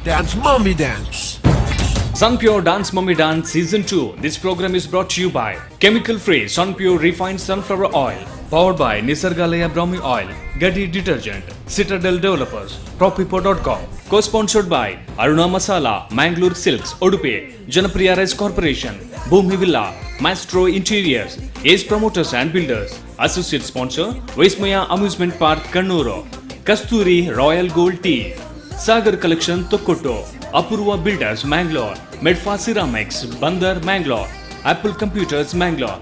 Dance Mummy Dance. Sunpure Dance Mummy Dance Season 2. This program is brought to you by Chemical Free Sunpure Refined Sunflower Oil. Powered by Nisargalaya Brahmi Oil, Getty Detergent, Citadel Developers, Propipo.com. Co-sponsored by Aruna Masala, Mangalore Silks, Udupi, Janapriya Rice Corporation, Bhumi Villa, Maestro Interiors, Ace Promoters and Builders. Associate sponsor, Vismaya Amusement Park, Kannur. Kasturi Royal Gold Tea. Sagar Collection, Tokkotto, Apurva Builders, Mangalore, Medfa Ceramics, Bandar, Mangalore, Apple Computers, Mangalore,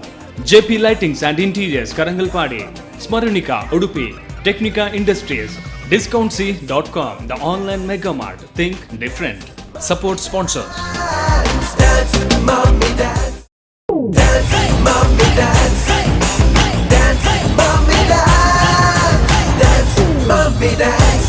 JP Lightings and Interiors, Karangalpadi, Smaranika, Udupi, Technica Industries, DiscountC.com, the online mega mart. Think different. Support sponsors. Dance, mommy, dance. Dance, mommy, dance. Dance, mommy, dance. Dance, mommy, dance.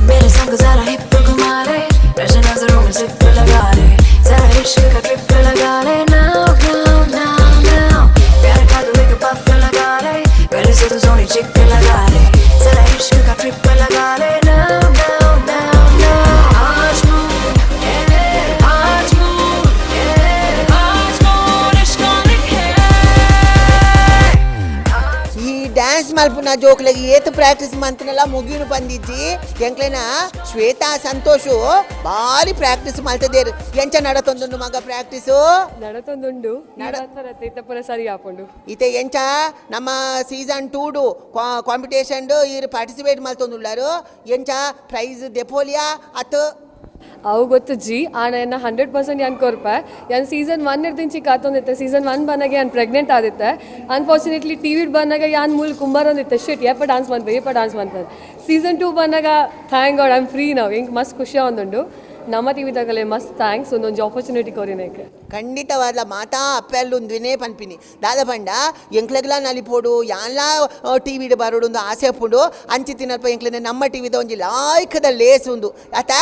मेरे संग जरा hip घुमा ले, नजर नजरों में zip लगा ले, जरा इश्क का ट्रिप लगा ले। Now, now, now, now, प्यार का तू एक पफ लगा ले, पहले से तू सोनी चिक लगा ले, जरा इश्क का ट्रिप लगा ले। Now, now, now, now, आज मूड, आज मूड, आज मूड इश्कोनिक है। ಈ ಡ್ಯಾನ್ಸ್ ಮಲ್ಪುನ ಜೋಕ್ಲೆಗ್ ಏತ್ ಪ್ರಾಕ್ಟೀಸ್ ಮಂತನೆಲ್ಲ ಮುಗಿಯುನು ಬಂದಿಜ್ಜಿ. ಎಂಕ್ಲೆನ ಶ್ವೇತಾ, ಸಂತೋಷು ಬಾರಿ ಪ್ರಾಕ್ಟೀಸ್ ಮಲ್ತದೇರು. ಎಂಚ ನಡತೊಂದುಂಡು ಮಗ ಪ್ರಾಕ್ಟೀಸು? ನಡತೊಂದುಂಡು, ನಡತ ಪೂರ ಸರಿ ಆಪುಂಡು. ಇತ್ತೆ ಎಂಚ, ನಮ್ಮ ಸೀಸನ್ ಟೂಡು ಕಾಂಪಿಟೇಷನ್ ಈರ್ ಪಾರ್ಟಿಸಿಪೇಟ್ ಮಲ್ತೊಂದುಲ್ಲಾರು. ಎಂಚ, ಪ್ರೈಸ್ ದೆಪೋಲಿಯಾ ಅತ್? ಅವು ಗೊತ್ತುಜ್ಜಿ, ಆಣ ಎನ್ನ 100% ಯಾನ್ ಕೊರ್ಪೆ. ಯಾನ್ ಸೀಸನ್ ಒನ್ ಇರ್ದಿಂಚಿ ಕಾತೊಂದಿತ್ತೆ. ಸೀಸನ್ ಒನ್ ಬಂದಾಗ ಯಾನ್ ಪ್ರೆಗ್ನೆಂಟ್ ಆದಿತ್ತೆ. ಅನ್ಫಾರ್ಚುನೇಟ್ಲಿ ಟಿವಿಡ್ ಬಂದಾಗ ಯಾನ್ ಮೂಲ ಕುಂಬಾರೊಂದಿತ್ತೆ, ಶಿಟ್, ಏಪ ಡಾನ್ಸ್ ಮನ್ಪೆ, ಏಪ ಡಾನ್ಸ್ ಮನ್ಪೆ. ಸೀಸನ್ ಟೂ ಬಂದಾಗ, thank God, I'm free ನಾವು. ಎಂಕ್ ಮಸ್ತ್ ಖುಷಿ ಆವೊಂದುಂಡು. ನಮ್ಮ ಟಿವಿದಾಗಲೇ ಮಸ್ತ್ thanks ಒಂದೊಂಜಿ ಆಪರ್ಚುನಿಟಿ ಕೊರಿನೇಕ್. ಖಂಡಿತವಾದ್ಲ ಮಾತಾ ಅಪ್ಪೆಲ್ಲುಂದ್ವಿನೇ ಪನ್ಪಿನಿ. ದಾದ ಪಂಡ, ಎಂಕ್ಲೆಗ್ಲಾ ನಲಿಪೋಡು, ಯಾನ್ಲಾ ಟಿವಿಡ್ ಬರೋಡು ಒಂದು ಆಸೆ ಉಪ್ಪುಂಡು. ಅಂಚಿ ತಿನ್ನಲ್ಪ ಎಂಕ್ಲೆನ ನಮ್ಮ ಟಿವಿದ ಒಂಜಿ ಲಾಯ್ಕದ ಲೇಸ್ ಉಂದು ಆತ.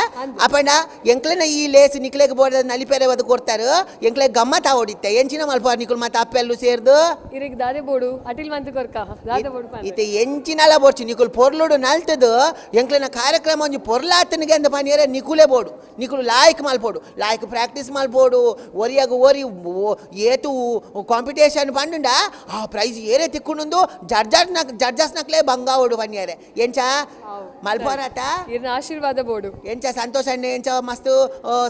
ಅಪಂಡ ಎಂಕ್ಲೆನ ಈ ಲೇಸ್ ನಿಕ್ಲೆಗ್ ಬೋರ್ದ ನಲಿಪೆರೆ ಅದು ಕೊಡ್ತಾರೆ. ಎಂಕ್ಲೆಗ್ ಗಮ್ಮತ್ ಆವಡಿತ್ತೆ. ಎಂಚಿನ ಮಲ್ಪ ನಿಕುಲ್ ಮಾತ ಅಪ್ಪೆಲ್ಲು ಸೇರ್ದು? ಇರೆಗ್ ದಾದೆ ಬೋಡು? ಅಟಿಲ್ ಮಂತ್ ಕೊರ್ಕ, ದಾದೆ ಬೋಡು ಪನ್ಲೆ. ಇತ್ತೆ ಎಂಚಿನಲ ಬೋಡ್ಚಿ, ನಿಕುಲ್ ಪೊರ್ಲುಡು ನಲ್ತದು ಎಂಕ್ಲೆನ ಕಾರ್ಯಕ್ರಮ ಒಂಜಿ ಪೊರ್ಲಾತನಿಗೆ ಅಂದ ಪನಿಯರೆ ನಿಕುಲೆ ಬೋಡು. ನಿಕುಲು ಲಾಯ್ಕ್ ಮಲ್ಪೋಡು, ಲಾಯ್ಕ್ ಪ್ರಾಕ್ಟೀಸ್ ಮಲ್ಪೋಡು. ಒರಿಯಾಗ ಒರಿ ಏತು ಕಾಂಪಿಟೇಷನ್ ಪಂಡುಂಡ ಆ ಪ್ರೈಸ್ ಏರೇ ತಿಕ್ಕುಂಡು ಜಡ್ಜಸ್ ನಕ್ ಜಡ್ಜಸ್ ನಕ್ಲೆ ಬಂಗಾವೋಡು ಪನಿಯರೆ. ಎಂಚ ಮಲ್ಪೋರಾತ? ಇರ್ನ ಆಶೀರ್ವಾದ ಬೋಡು. ಎಂಚ ಸಂತೋಷ ಅಣ್ಣೆ, ಎಂಚ, ಮಸ್ತ್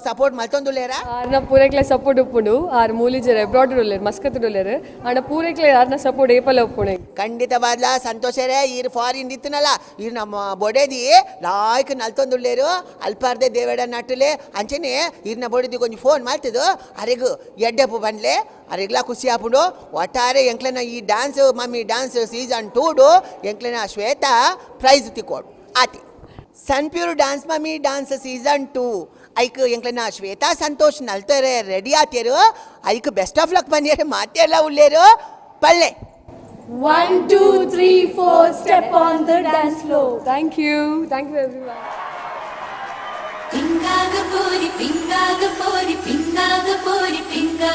ಸಪೋರ್ಟ್ ಮಲ್ತೊಂದುಲ್ಲೇರಾ? ಆರ್ನ ಪೂರೈಕ್ಲೆ ಸಪೋರ್ಟ್ ಉಪ್ಪುಂಡು. ಆರ್ ಮೂಲಿಜರ್, ಅಬ್ರಾಡ್ ಉಲ್ಲೆರ್, ಮಸ್ಕತ್ ಉಲ್ಲೆರ್. ಆಂಡ ಪೂರೈಕ್ಲೆ ಆರ್ನ ಸಪೋರ್ಟ್ ಏಪಲ ಉಪ್ಪುಂಡು. ಖಂಡಿತವಾದ್ಲ ಸಂತೋಷರೇ, ಈರ್ ಫಾರಿನ್ ಇತ್ತನಲ್ಲ, ಈರ್ ನಮ್ಮ ಬೊಡೆದಿ ಲಾಯ್ಕ್ ನಲ್ತೊಂದುಲ್ಲೇರು. ಅಲ್ಪಾರ್ದೆ ದೇವೇಡ ನಟ್ಟಲೆ. ಅಂಚನೆ ಈರ್ನ ಬೊಡೆದಿ ಕೊಂಚ ಫೋನ್ ಮಾಡ್ತಿದ್ದು ಅರೆಗು ಎಡ್ಡೆಪ್ಪು ಬಂದ್ಲೆ, ಅರೆಗ್ಲಾ ಖುಷಿ ಆಪುಂಡು. ಒಟ್ಟಾರೆ ಎಂಕ್ಲೆನ ಈ ಡ್ಯಾನ್ಸ್ ಮಮ್ಮಿ ಡ್ಯಾನ್ಸ್ ಸೀಸನ್ ಟೂಡು ಎಂಕ್ಲೆನ ಶ್ವೇತಾ ಪ್ರೈಸ್ ತಿಕ್ಕೋಡು ಆತಿ. Sunpure dance mummy dance season two ಐಕ್ ಎಂಕ್ಲೆನ ಶ್ವೇತಾ, ಸಂತೋಷ್ ನಲ್ತಾರೆ ರೆಡಿ ಆತೇರು. ಐಕ್ ಬೆಸ್ಟ್ ಆಫ್ ಲಕ್ ಬಂದಿಯರು ಮಾತೆಲ್ಲ ಉಲ್ಲೇರು ಪಲ್ಲೆ. One, two, three, four, step on the dance floor. Thank you, thank you everyone. ಪಿಂಗಾಗ ಪೋರಿ, ಪಿಂಗಾಗ ಪೋರಿ, ಪಿಂಗಾಗ ಪೋರಿ Panga,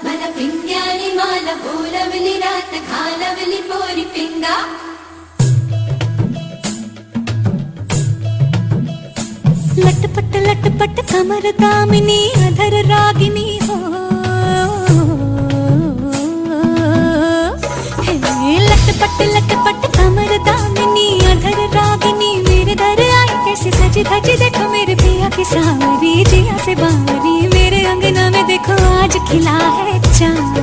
ಮಲ ಪಿಂಗ್ಯಾನಿ ಮಾಲ ಬೋಲವಲಿ ರಾತ ಖಾಲವಲಿ ಪೋರಿ ಪಿಂಗಾ. लटपट लटपट कमर दामिनी, अधर रागिनी हो। हे, लटपट लटपट कमर दामिनी, अधर रागिनी, मेरे दर आई कैसे सज धज, देखो मेरे पिया की सावरी, जिया से बावरी, मेरे अंगना में देखो आज खिला है चांद।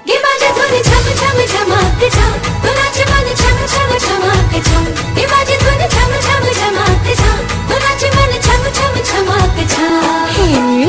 गे बाजे धुन झम झम झमाक झम, तो नाच मन झम झम झमाक झम। गे बाजे धुन झम झम झमाक झम, तो नाच मन झम झम झमाक झम। हे,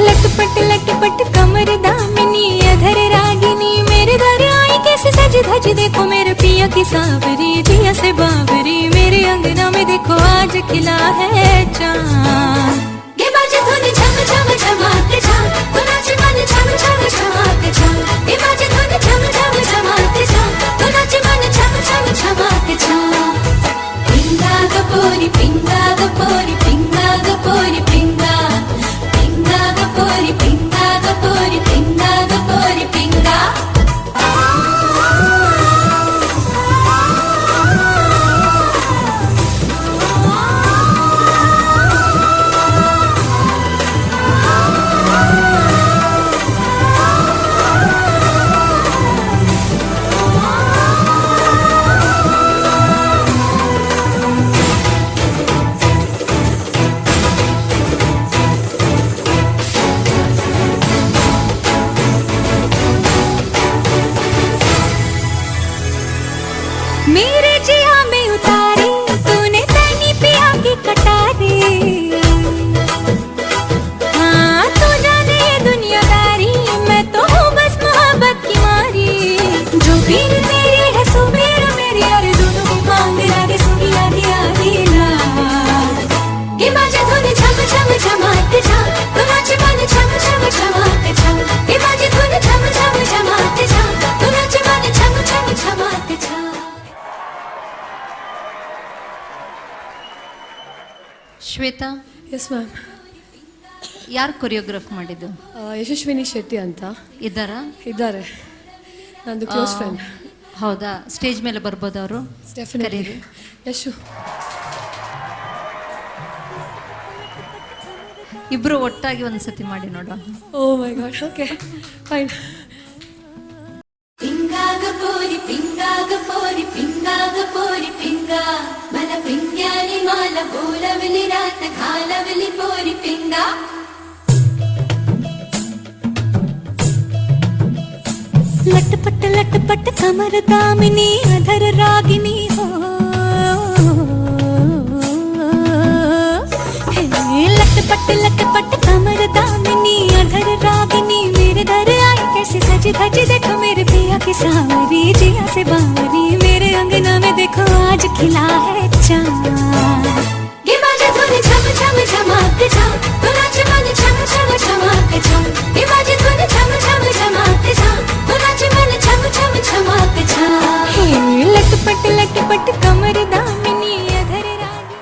लटपट लटपट कमर दामिनी, अधर रागिनी, मेरे दर आई कैसे सज धज, देखो मेरे पिया की सावरी, जिया से बावरी, मेरे अंगना में देखो आज खिला है चांद। गे बाजे धुन झम झम झमाक झम, तो नाच मन झम झम झमाक झम। गे बाजे धुन झम झम झमाक झम, तो नाच मन झम झम झमाक झम। ಪಿಂಗಾಗ ಪೋರಿ, ಪಿಂಗಾಗ ಪೋರಿ, ಪಿಂಗಾಗ ಪೋರಿ ಪಿಂಗಾ, ಪಿಂಗಾಗ ಪೋರಿ, ಪಿಂಗಾಗ ಪೋರಿ, ಪಿಂಗಾಗ ಪೋರಿ ಪಿಂಗಾ. ಶ್ವೇತಾ. Yes ma'am. ಯಾರು ಕೊರಿಯೋಗ್ರಾಫ್ ಮಾಡಿದ್ದು? ಯಶಸ್ವಿನಿ ಶೆಟ್ಟಿ ಅಂತ. ಇದ್ದಾರಾ? ಇದ್ದಾರೆ, ನಂದು ಕ್ಲೋಸ್ ಫ್ರೆಂಡ್. ಹೌದಾ? ಸ್ಟೇಜ್ ಮೇಲೆ ಬರ್ಬೋದು ಅವರು? ಡೆಫಿನೆಟ್ಲಿ. ಕರೀರಿ. ಯಶು. ಇಬ್ರು ಒಟ್ಟಾಗಿ ಒಂದ್ಸತಿ ಮಾಡಿ ನೋಡುವ. Oh my God, okay, fine. ಪಿಂಗಾಗ ಪೋರಿ ಪಿಂಗಾಗ ಪೋರಿ ಪಿಂಗಾಗ ಪೋರಿ Panga ಮಲ ಪಿಂಗ್ಯಾನಿ ಮಾಲ ಬೋಲವಲಿ ರಾತ ಖಾಲವಲಿ ಪೋರಿ ಪಿಂಗಾ. लटपट लटपट कमर दामिनी अधर रागिनी हो, हे लटपट लटपट कमर दामिनी अधर रागिनी, मेरे दर आई कैसे सज धज, देखो मेरे पिया की सावरी, जिया से बावरी, मेरे अंगना में देखो आज खिला है चांद। गे बाजा धुन झम झम झमाक झम, तो नाच मन झम झम झमाक झम। गे बाजा धुन झम झम झमाक झम, तो नाच मन झम झम झमाक झम। हे लटपट लटपट कमर दामिनी अधर रागिनी।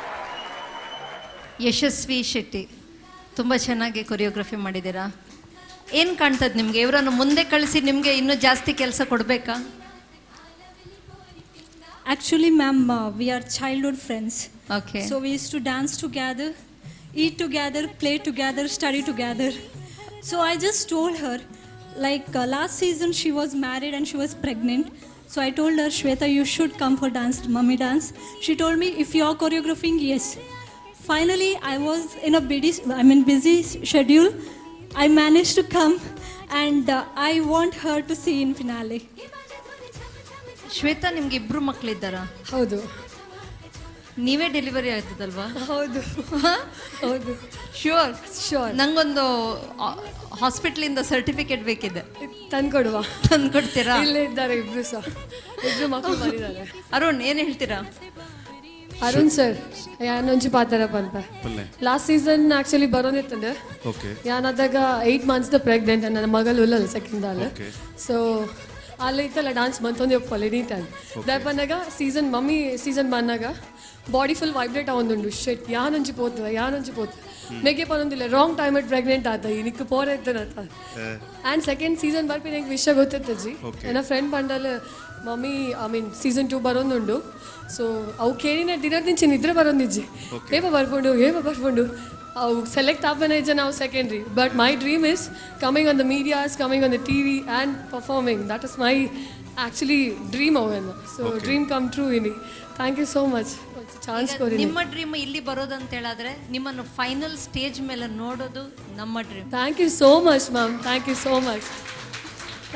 ಯಶಸ್ವಿ ಶೆಟ್ಟಿ, ತುಂಬ ಚೆನ್ನಾಗಿ ಕೊರಿಯೋಗ್ರಫಿ ಮಾಡಿದ್ದೀರಾ. ಏನು ಕಾಣ್ತದೆ ನಿಮಗೆ? ಇವರನ್ನು ಮುಂದೆ ಕಳಿಸಿ ನಿಮಗೆ ಇನ್ನೂ ಜಾಸ್ತಿ ಕೆಲಸ ಕೊಡಬೇಕಾ? Actually, ma'am, we are childhood friends. Okay. So we used to dance together, eat together, play together, study together. So I just told her, like last season she was married and she was pregnant. So I told her, "Shweta, you should come for Dance Mummy Dance." She told me, "If you are choreographing, yes." Finally, I was in a busy, I mean, busy schedule. I managed to come, and I want her to see in finale. Shweta, ನಿಮ್ಗೆ ಇಬ್ರು ಮಕ್ಕಳಿದ್ದಾರಾ? ಹೌದು. ನೀವೇ delivery ಆಗ್ತದಲ್ವಾ? ಹೌದು ಹೌದು. Sure? Sure. ನಂಗೊಂದು ಹಾಸ್ಪಿಟ್ಲಿಂದ certificate ಬೇಕಿದೆ. ತಂದ್ಕೊಡುವ. ತಂದು ಕೊಡ್ತೀರಾ? ಇಲ್ಲೇ ಇದ್ದಾರೆ ಇಬ್ರು ಸಹ, ಇಬ್ರು ಮಕ್ಕಳು ಬಂದಿದ್ದಾರೆ. ಅರುಣ್, ಏನು ಹೇಳ್ತೀರಾ? ಅರುಣ್ ಸರ್, ಯಾನೊಂಜಿ ಪಾತರ ಪನ್ಪ. ಲಾಸ್ಟ್ ಸೀಸನ್ ಆಕ್ಚುಲಿ ಬರೋನಿತ್ತಂಡೆ. ಯಾನಾದಾಗ 8 ಮಂತ್ಸ್ the pregnant, ನನ್ನ ಮಗಳು ಉಲ್ಲಲ್ಲ ಸೆಕೆಂಡ್ ಅಲ್ಲ. ಸೊ ಅಲ್ಲಿ ಇತ್ತಲ್ಲ ಡಾನ್ಸ್ ಮಂತೊಂದು ಒಪ್ಪಲ್ಲ ನೀಟಾಗಿ ದಾಪನಾಗ ಸೀಸನ್ ಮಮ್ಮಿ ಸೀಸನ್ ಬಂದಾಗ ಬಾಡಿ ಫುಲ್ ವೈಬ್ರೇಟ್ ಆವೊಂದುಂಡು. ಶೆಟ್, ಯಾನೊಂಜಿ ಪೋತುವ, ಯಾನೊಂಜಿ ಪೋತು ಮೆಗೆ ಪನೊಂದಿಲ್ಲ, ರಾಂಗ್ ಟೈಮ್ it pregnant ಆತ ಈ ನಿಕ್ಕು ಪೋರ ಇತ್ತನತ. ಆ್ಯಂಡ್ ಸೆಕೆಂಡ್ ಸೀಸನ್ ಬರ್ಪಿ ನಂಗೆ ವಿಷಯ ಗೊತ್ತಿತ್ತಜ್ಜಿ. ನನ್ನ ಫ್ರೆಂಡ್ ಬಂಡಲ್ ಮಮ್ಮಿ, I mean season 2 ಬರೋದುಂಡು. ಸೊ ಅವು ಕೇಳಿನ ದಿನದಿಂಚೆ ನಿದ್ರೆ ಬರೋದಿಜ್ಜಿ, ಏಪ ಬರ್ಕೊಂಡು, ಏಪ ಬರ್ಕೊಂಡು. ಅವು ಸೆಲೆಕ್ಟ್ ಆಪನ ಇಜ್ಜ ನಾವು secondary, but my dream is coming on the medias, coming on the TV and performing. That is my actually dream ಅವೆಲ್ಲ. ಸೊ ಡ್ರೀಮ್ ಕಮ್ ಟ್ರೂ ಇನಿ. Thank you so much chance ಕೊರಿ. ನಿಮ್ಮ ಡ್ರೀಮ್ ಇಲ್ಲಿ ಬರೋದಂತ ಹೇಳಾದ್ರೆ, ನಿಮ್ಮನ್ನು ಫೈನಲ್ ಸ್ಟೇಜ್ ಮೇಲೆ ನೋಡೋದು ನಮ್ಮ dream. Thank you so much, ma'am. Thank you so much.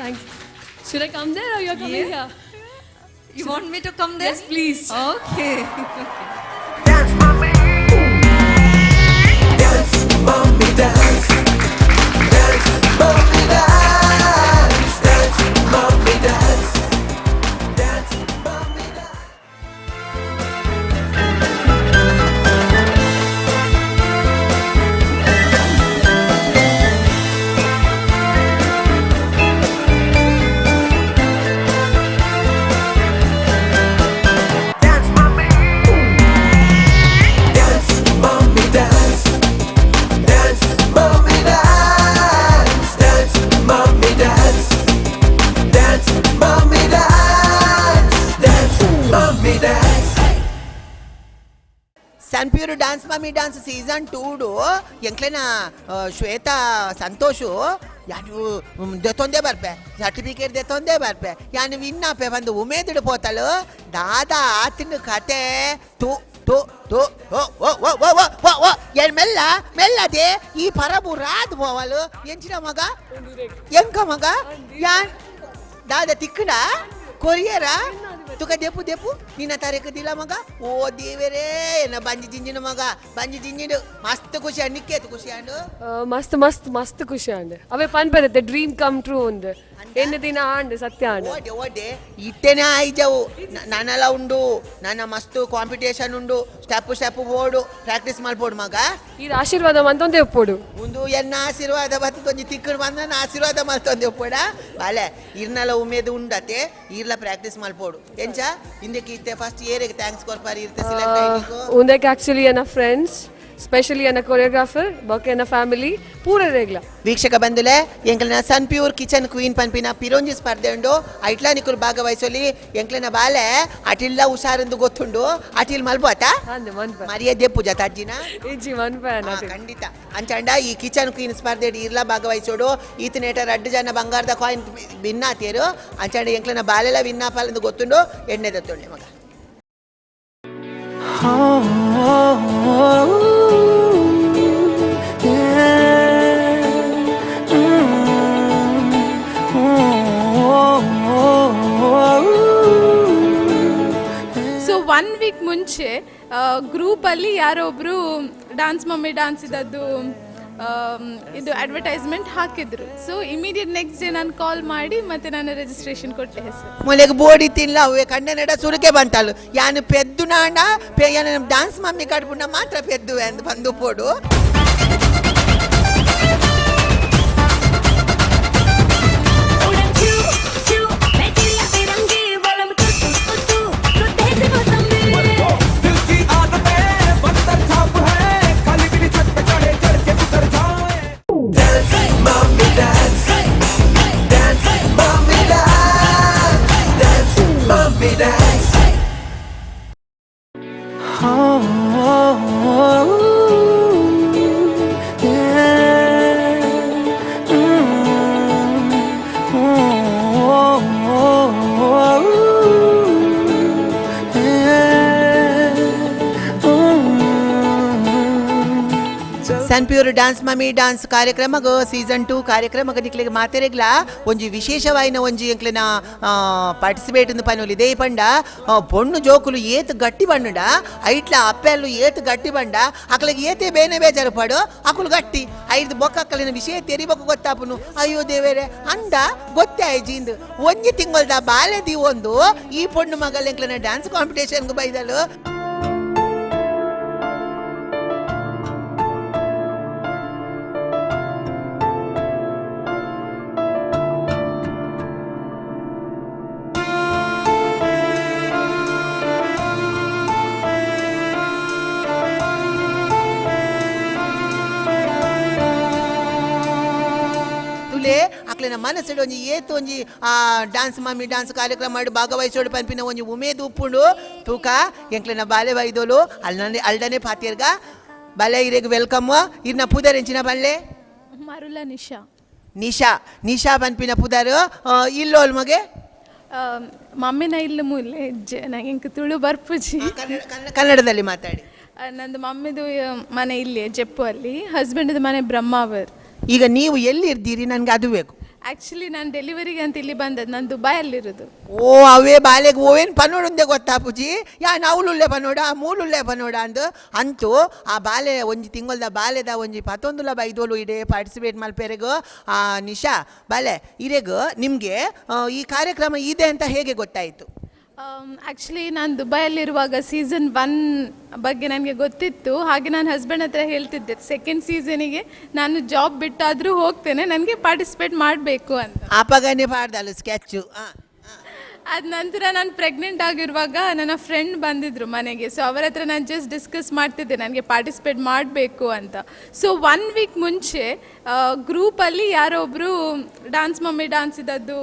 Thank you. Should I come there or you're coming here? You want me to come there? Yes, please. Okay. Dance, mommy. Dance, mommy, dance. Dance, mommy, dance. Dance, mommy, dance. Dance, mommy, dance. Dance, mommy. Dance, mommy, dance. Dance, mommy, dance. Dance, mommy, dance. Dance, mommy, dance. Dance, mommy, dance. Sunpure dance mummy dance season ಟೂಡು ಎಂಕ್ಲೆನ ಶ್ವೇತಾ ಸಂತೋಷು ಯಾನು ದೆತ್ತೊಂದೇ ಬರ್ಪೆ, certificate ದೆತ್ತೊಂದೇ ಬರ್ಪೆ, ಯಾನು ವಿನ್ನಾಪೆ ಬಂದು ಉಮೇದಿಡು ಪೋತಲು. ದಾದಾ ಆತಿನ ಕತೆ ತು ತು ತು ಓ ಓ ಓ ಓ ಓ ಓ ಓ ಏನ್ ಮೆಲ್ಲ ಮೆಲ್ಲದೆ ಈ ಪರಬು ರಾದ್ ಪೋವಲು. ಎಂಚಿನ ಮಗ, ಎಂಕ ಮಗ, ಯಾನ್ ದಾದ ತಿಕ್ಕಡ ಕೊರಿಯರ ತುಕ ದೆಪ್ಪು ದೆಪ್ಪು ನಿನ್ನ ತಾರೀಕು ದಿಲ ಮಗ. ಓ ದೇವರೇ, ಎನ್ನ ಬಂಜಿ ಜಿಂಜಿನ ಮಗ, ಬಂಜಿ ಜಿಂಜಿಡು. ಮಸ್ತ್ ಖುಷಿ ಅಂಡ್ ನಿಕ್ಕೇತು ಖುಷಿ ಅಂಡು. ಮಸ್ತ್ ಮಸ್ತ್ ಮಸ್ತ್ ಖುಷಿ ಆಂಡ್. ಅವೇ ಪನ್ಪದತ್ತೆ ಡ್ರೀಮ್ ಕಮ್ ಟ್ರೂ ಒಂದು ಎನ್ನ ದಿನ ಆಂಡ್ ಸತ್ಯ ಆಂಡ್. ಓಡೆ ಓಡೆ ಇಟ್ಟೆನೆ ಆಯ್ಜವು ನನಲ ಉಂಡು, ನನ್ನ ಮಸ್ತ್ ಕಾಂಪಿಟೇಷನ್ ಉಂಡು. ಸ್ಟೆಪ್ ಸ್ಟೆಪ್ ಬೋಡು, ಪ್ರಾಕ್ಟೀಸ್ ಮಲ್ಪೋಡು ಮಗ. ಈ ಆಶೀರ್ವಾದ ಮಂತೊಂದೇ ಒಪ್ಪೋಡು. ಒಂದು ಎನ್ನ ಆಶೀರ್ವಾದ ಬತ್ತು ಒಂಜಿ ತಿಕ್ಕಡು ಬಂದ ಆಶೀರ್ವಾದ ಮಲ್ತೊಂದೆ ಒಪ್ಪೋಡ ಬಾಲೆ. ಇರ್ನಲ ಉಮೇದು ಉಂಡತೆ, ಇರ್ಲ ಪ್ರಾಕ್ಟೀಸ್ ಮಲ್ಪೋಡು. ಎಂಚ ಇಂದಕ್ಕೆ ಇತ್ತೆ ಫಸ್ಟ್ ಏರಿಗೆ thanks ಕೊರ್ಪಾರಿ ಇರ್ತೆ ಸೆಲೆಕ್ಟ್ ಆಯ್ತು? ಉಂದಕ್ಕೆ ಆಕ್ಚುಲಿ ಎನ್ನ ಫ್ರೆಂಡ್ಸ್ ಸ್ಪೆಷಲಿ ಎನ್ನ ಕೊರಿಯೋಗ್ರಾಫರ್ ಬೊಕ್ಕ ಎನ್ನ ಫ್ಯಾಮಿಲಿ ಪೂರ ರೇಗ್ಲ. ವೀಕ್ಷಕ ಬಂಧುಲೆ, ಎಂಕ್ಲೆನ ಸನ್ ಪ್ಯೂರ್ ಕಿಚನ್ ಕ್ವೀನ್ ಪನ್ಪಿನ ಪಿರೋಂಜಿ ಸ್ಪರ್ಧೆ ಉಂಡು. ಐಟ್ಲಾ ನಿಕುಲು ಭಾಗವಹಿಸಲಿ. ಎಂಕ್ಲೆನ ಬಾಲೆ ಅಟಿಲ್ಲ ಹುಷಾರೆಂದು ಗೊತ್ತುಂಡು. ಅಟಿಲ್ ಮಲ್ಬೋತಾ? ಅಂದ್ ಮನ್ಪ. ಮರ್ಯಾದೆ ಪೂಜಾ ಅಜ್ಜಿನ. ಇಜ್ಜಿ, ಮನ್ಪ. ಖಂಡಿತ. ಅಂಚಂಡ ಈ ಕಿಚನ್ ಕ್ವೀನ್ ಸ್ಪರ್ಧೆ ಇರ್ಲ ಭಾಗವಹಿಸೋಡು. ಈತನೇಟ ರಡ್ಡು ಜನ ಬಂಗಾರದ ಕಾಯಿನ್ ವಿನ್ನಾತೇರು. ಅಂಚಂಡ ಎಂಕ್ಲೆನ ಬಾಲೆಲ ವಿನ್ನಾಪಾಲೆಂದು ಗೊತ್ತುಂಡು. ಎಣ್ಣೆ ದತ್ತುಂಡೆ ಮಗ. ಸೊ ಒನ್ ವೀಕ್ ಮುಂಚೆ ಗ್ರೂಪಲ್ಲಿ ಯಾರೋ ಒಬ್ಬರು ಡಾನ್ಸ್ ಮಮ್ಮಿ ಡಾನ್ಸ್ ಇದ್ದದ್ದು ಇದು ಅಡ್ವರ್ಟೈಸ್ಮೆಂಟ್ ಹಾಕಿದ್ರು. ಸೊ ಇಮಿಡಿಯೇಟ್ ನೆಕ್ಸ್ಟ್ ಡೇ ನಾನು ಕಾಲ್ ಮಾಡಿ ಮತ್ತೆ ನಾನು ರಿಜಿಸ್ಟ್ರೇಷನ್ ಕೊಟ್ಟೆ ಹೆಸರು. ಮೊಲೆಗೆ ಬೋಡಿ ತಿನ್ಲ ಅವೇ ಕಣ್ಣೆನಡ ಸುರುಕೆ ಬಂತಾಳು. ಯಾನು ಪೆದ್ದು ನಾಂಡ ಪೆ ಯಾನು ಡಾನ್ಸ್ ಮಮ್ಮಿ ಕಡ್ಪುಂಡ ಮಾತ್ರ ಪೆದ್ದು ಅಂದ್ ಬಂದು ಪೋಡು. दिल की आदतें बंदर छाप है, खाली बिली छत पे चढ़े चढ़ के उतर जाए। Dance mummy dance, dance mummy dance, dance mummy dance. Sun Pure dance mummy dance ಕಾರ್ಯಕ್ರಮಗ season 2 ಕಾರ್ಯಕ್ರಮಗ ನಿಕ್ಲೆಗ್ ಮಾತೆರೆಗ್ಲ ಒಂಜಿ ವಿಶೇಷವಾಯಿನ ಒಂಜಿ ಎಂಕ್ಲೆನ ಪಾರ್ಟಿಸಿಪೇಟ್ ಪನೊಲಿ. ಇದೇ ಪಂಡ ಪೊಣ್ಣು ಜೋಕುಲು ಏತ್ ಗಟ್ಟಿ ಬಂಡುಂಡ, ಐಟ್ಲ ಅಪ್ಪೆಲ್ಲು ಏತ್ ಗಟ್ಟಿ ಬಂಡ, ಅಕ್ಲೆಗ್ ಏತೆ ಬೇನೆ ಬೇಜಾರು ಪಾಡು ಅಕುಲು ಗಟ್ಟಿ. ಐದು ಬೊಕ್ಕಕ್ಕಲಿನ ವಿಷಯ ತೆರಿಬೊಕ್ಕ ಗೊತ್ತಾಪುನು. ಅಯ್ಯೋ ದೇವೇರೆ ಅಂದ ಗೊತ್ತೇ ಆಯ್ಜಿಂದು. ಒಂಜಿ ತಿಂಗಳ್ದ ಬಾಲೆ ಒಂದು ಈ ಪೊಣ್ಣು ಮಗಲ್ ಎಂಕ್ಲೆನ ಡ್ಯಾನ್ಸ್ ಕಾಂಪಿಟೇಷನ್ಗೆ ಬೈದಲು. ತುಲೆ ಅಕ್ಲೆನ ಮನಸ್ಸುಡು ಒಂಜಿ ಏತ್ ಒಂಜಿ ಆ ಡ್ಯಾನ್ಸ್ ಮಮ್ಮಿ ಡ್ಯಾನ್ಸ್ ಕಾರ್ಯಕ್ರಮ ಮಾಡಿ ಭಾಗವಹಿಸೋಡು ಪನ್ಪಿನ ಒಂಜಿ ಉಮೇದ್ ಉಪ್ಪುಂಡು. ತೂಕ ಎಂಕ್ಲೆನ ಬಾಲೆ ಬೈದೋಲು ಅಲ್ನನೆ ಅಲ್ಡನೆ ಪಾತಿರ್ಗ. ಬಾಲೆ ಇರೆಗ್ welcome. ಇರ್ನ ಪುದರ್ ಎಂಚಿನ ಬಲ್ಲೆ? ಮರುಲ ನಿಶಾ. ನಿಶಾ, ನಿಶಾ ಪನ್ಪಿನ ಪುದರ್. ಇಲ್ಲೋಲ್ ಮಗೆ? ಮಮ್ಮಿನ ಇಲ್ಲ ಮೂಲೆ ಹೆಜ್ಜೆ ನಂಗೆ ಇಂಕ್ ತುಳು ಬರ್ಪುಜಿ. ಕನ್ನಡದಲ್ಲಿ ಮಾತಾಡಿ. ನಂದು ಮಮ್ಮಿದು ಮನೆ ಇಲ್ಲಿ ಜೆಪ್ಪು ಅಲ್ಲಿ, ಹಸ್ಬೆಂಡ್ದು ಮನೆ ಬ್ರಹ್ಮಾವರ್. ಈಗ ನೀವು ಎಲ್ಲಿ ಇರ್ತೀರಿ? ನನಗೆ ಅದು ಬೇಕು. ಆ್ಯಕ್ಚುಲಿ ನಾನು ಡೆಲಿವರಿಗೆ ಅಂತ ಇಲ್ಲಿ ಬಂದದ್ದು, ನಾನು ದುಬೈಯಲ್ಲಿರೋದು. ಓ ಅವೇ ಬಾಲೆಗೆ ಓವೇನು ಪನ್ನೋಡುಂದೆ ಗೊತ್ತಾ ಪೂಜಿ? ಯಾ ನಾವುಲುಲ್ಲೆ ಪನ್ನೋಡ ಮೂಲುಲ್ಲೆ ಪನ್ನೋಡ ಅಂದು ಅಂತೂ ಆ ಬಾಲೆ ಒಂಜಿ ತಿಂಗೊಲ್ದ ಬಾಲೆದ ಒಂಜಿ ಪತ್ತೊಂದುಲ ಬೈದೋಲು ಇಡೇ ಪಾರ್ಟಿಸಿಪೇಟ್ ಮಲ್ಪೆರೆಗು. ಆ ನಿಶಾ ಬಾಲೆ ಇರೆಗು ನಿಮಗೆ ಈ ಕಾರ್ಯಕ್ರಮ ಇದೆ ಅಂತ ಹೇಗೆ ಗೊತ್ತಾಯಿತು? ಆ್ಯಕ್ಚುಲಿ ನಾನು ದುಬೈಯಲ್ಲಿರುವಾಗ ಸೀಸನ್ 1 ಬಗ್ಗೆ ನನಗೆ ಗೊತ್ತಿತ್ತು. ಹಾಗೆ ನಾನು ಹಸ್ಬೆಂಡ್ ಹತ್ರ ಹೇಳ್ತಿದ್ದೆ, ಸೆಕೆಂಡ್ ಸೀಸನಿಗೆ ನಾನು ಜಾಬ್ ಬಿಟ್ಟಾದರೂ ಹೋಗ್ತೇನೆ, ನನಗೆ ಪಾರ್ಟಿಸಿಪೇಟ್ ಮಾಡಬೇಕು ಅಂತ. ಆಪಗನೇ ಪಾಡ್ದಲ್ಲ ಸ್ಕೆಚ್ಚು. ಅದ ನಂತರ ನಾನು ಪ್ರೆಗ್ನೆಂಟ್ ಆಗಿರುವಾಗ ನನ್ನ ಫ್ರೆಂಡ್ ಬಂದಿದ್ದರು ಮನೆಗೆ. ಸೊ ಅವರ ಹತ್ರ ನಾನು ಜಸ್ಟ್ ಡಿಸ್ಕಸ್ ಮಾಡ್ತಿದ್ದೆ ನನಗೆ ಪಾರ್ಟಿಸಿಪೇಟ್ ಮಾಡಬೇಕು ಅಂತ. ಸೊ ಒನ್ ವೀಕ್ ಮುಂಚೆ ಗ್ರೂಪಲ್ಲಿ ಯಾರೋ ಒಬ್ಬರು ಡಾನ್ಸ್ ಮಮ್ಮಿ ಡಾನ್ಸ್ ಇದ್ದದ್ದು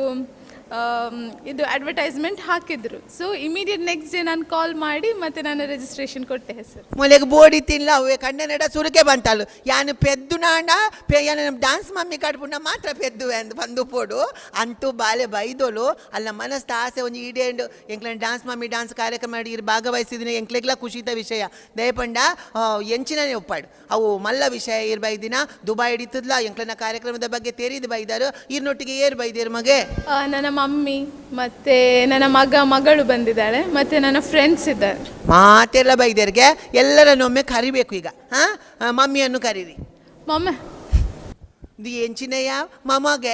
ಇದು ಅಡ್ವರ್ಟೈಸ್ಮೆಂಟ್ ಹಾಕಿದ್ರು. ಸೊ ಇಮಿಡಿಯೇಟ್ ನೆಕ್ಸ್ಟ್ ಡೇ ನಾನು ಕಾಲ್ ಮಾಡಿ ಮತ್ತೆ ನಾನು ರಿಜಿಸ್ಟ್ರೇಷನ್ ಕೊಟ್ಟೆ ಹೆಸರು. ಮೊಲೆಗೆ ಬೋಡಿ ತಿನ್ಲ ಅವೇ ಕಣ್ಣೆನಡ ಸುರುಕೆ ಬಂತಾಳು. ಯಾನು ಪೆದ್ದು ನಾಂಡ ಪೆ ಯಾನು ಡ್ಯಾನ್ಸ್ ಮಮ್ಮಿ ಕಡ್ಪುಂಡ ಮಾತ್ರ ಪೆದ್ದು ಅಂದ್ ಬಂದು ಪೋಡು. ಅಂತೂ ಬಾಲೆ ಬೈದೋಲು ಅಲ್ಲ ಮನಸ್ತ ಆಸೆ ಒಂಜಿ ಈಡೇಂಡು. ಎಂಕ್ಲೆನ ಡ್ಯಾನ್ಸ್ ಮಮ್ಮಿ ಡ್ಯಾನ್ಸ್ ಕಾರ್ಯಕ್ರಮ ಇರ್ ಭಾಗವಹಿಸಿದಿನ ಎಂಕ್ಲೆಗ್ಲ ಖುಷಿತ ವಿಷಯ. ದಯಪಂಡ ಎಂಚಿನನೇ ಒಪ್ಪಾಡು ಅವು ಮಲ್ಲ ವಿಷಯ. ಇರ್ ಬೈದಿನ ದುಬೈ ಹಿಡಿತದ್ಲ ಎಂಕ್ಲೆನ ಕಾರ್ಯಕ್ರಮದ ಬಗ್ಗೆ ತೆರಿದು ಬೈದಾರು. ಇರ್ನೊಟ್ಟಿಗೆ ಏರ್ ಬೈದೇರು ಮಗೆ? ನನ್ನ ಮಮ್ಮಿ ಮತ್ತು ನನ್ನ ಮಗ ಮಗಳು ಬಂದಿದ್ದಾಳೆ ಮತ್ತು ನನ್ನ ಫ್ರೆಂಡ್ಸ್ ಇದ್ದಾರೆ. ಮಾತೆಲ್ಲ ಬೈದೇರಿಗೆ ಎಲ್ಲರನ್ನೊಮ್ಮೆ ಕರಿಬೇಕು ಈಗ. ಹಾಂ, ಮಮ್ಮಿಯನ್ನು ಕರೀರಿ. ಮಮ್ಮ. ಇದು ಎಂಚಿನಯ್ಯ ಮಮಗೆ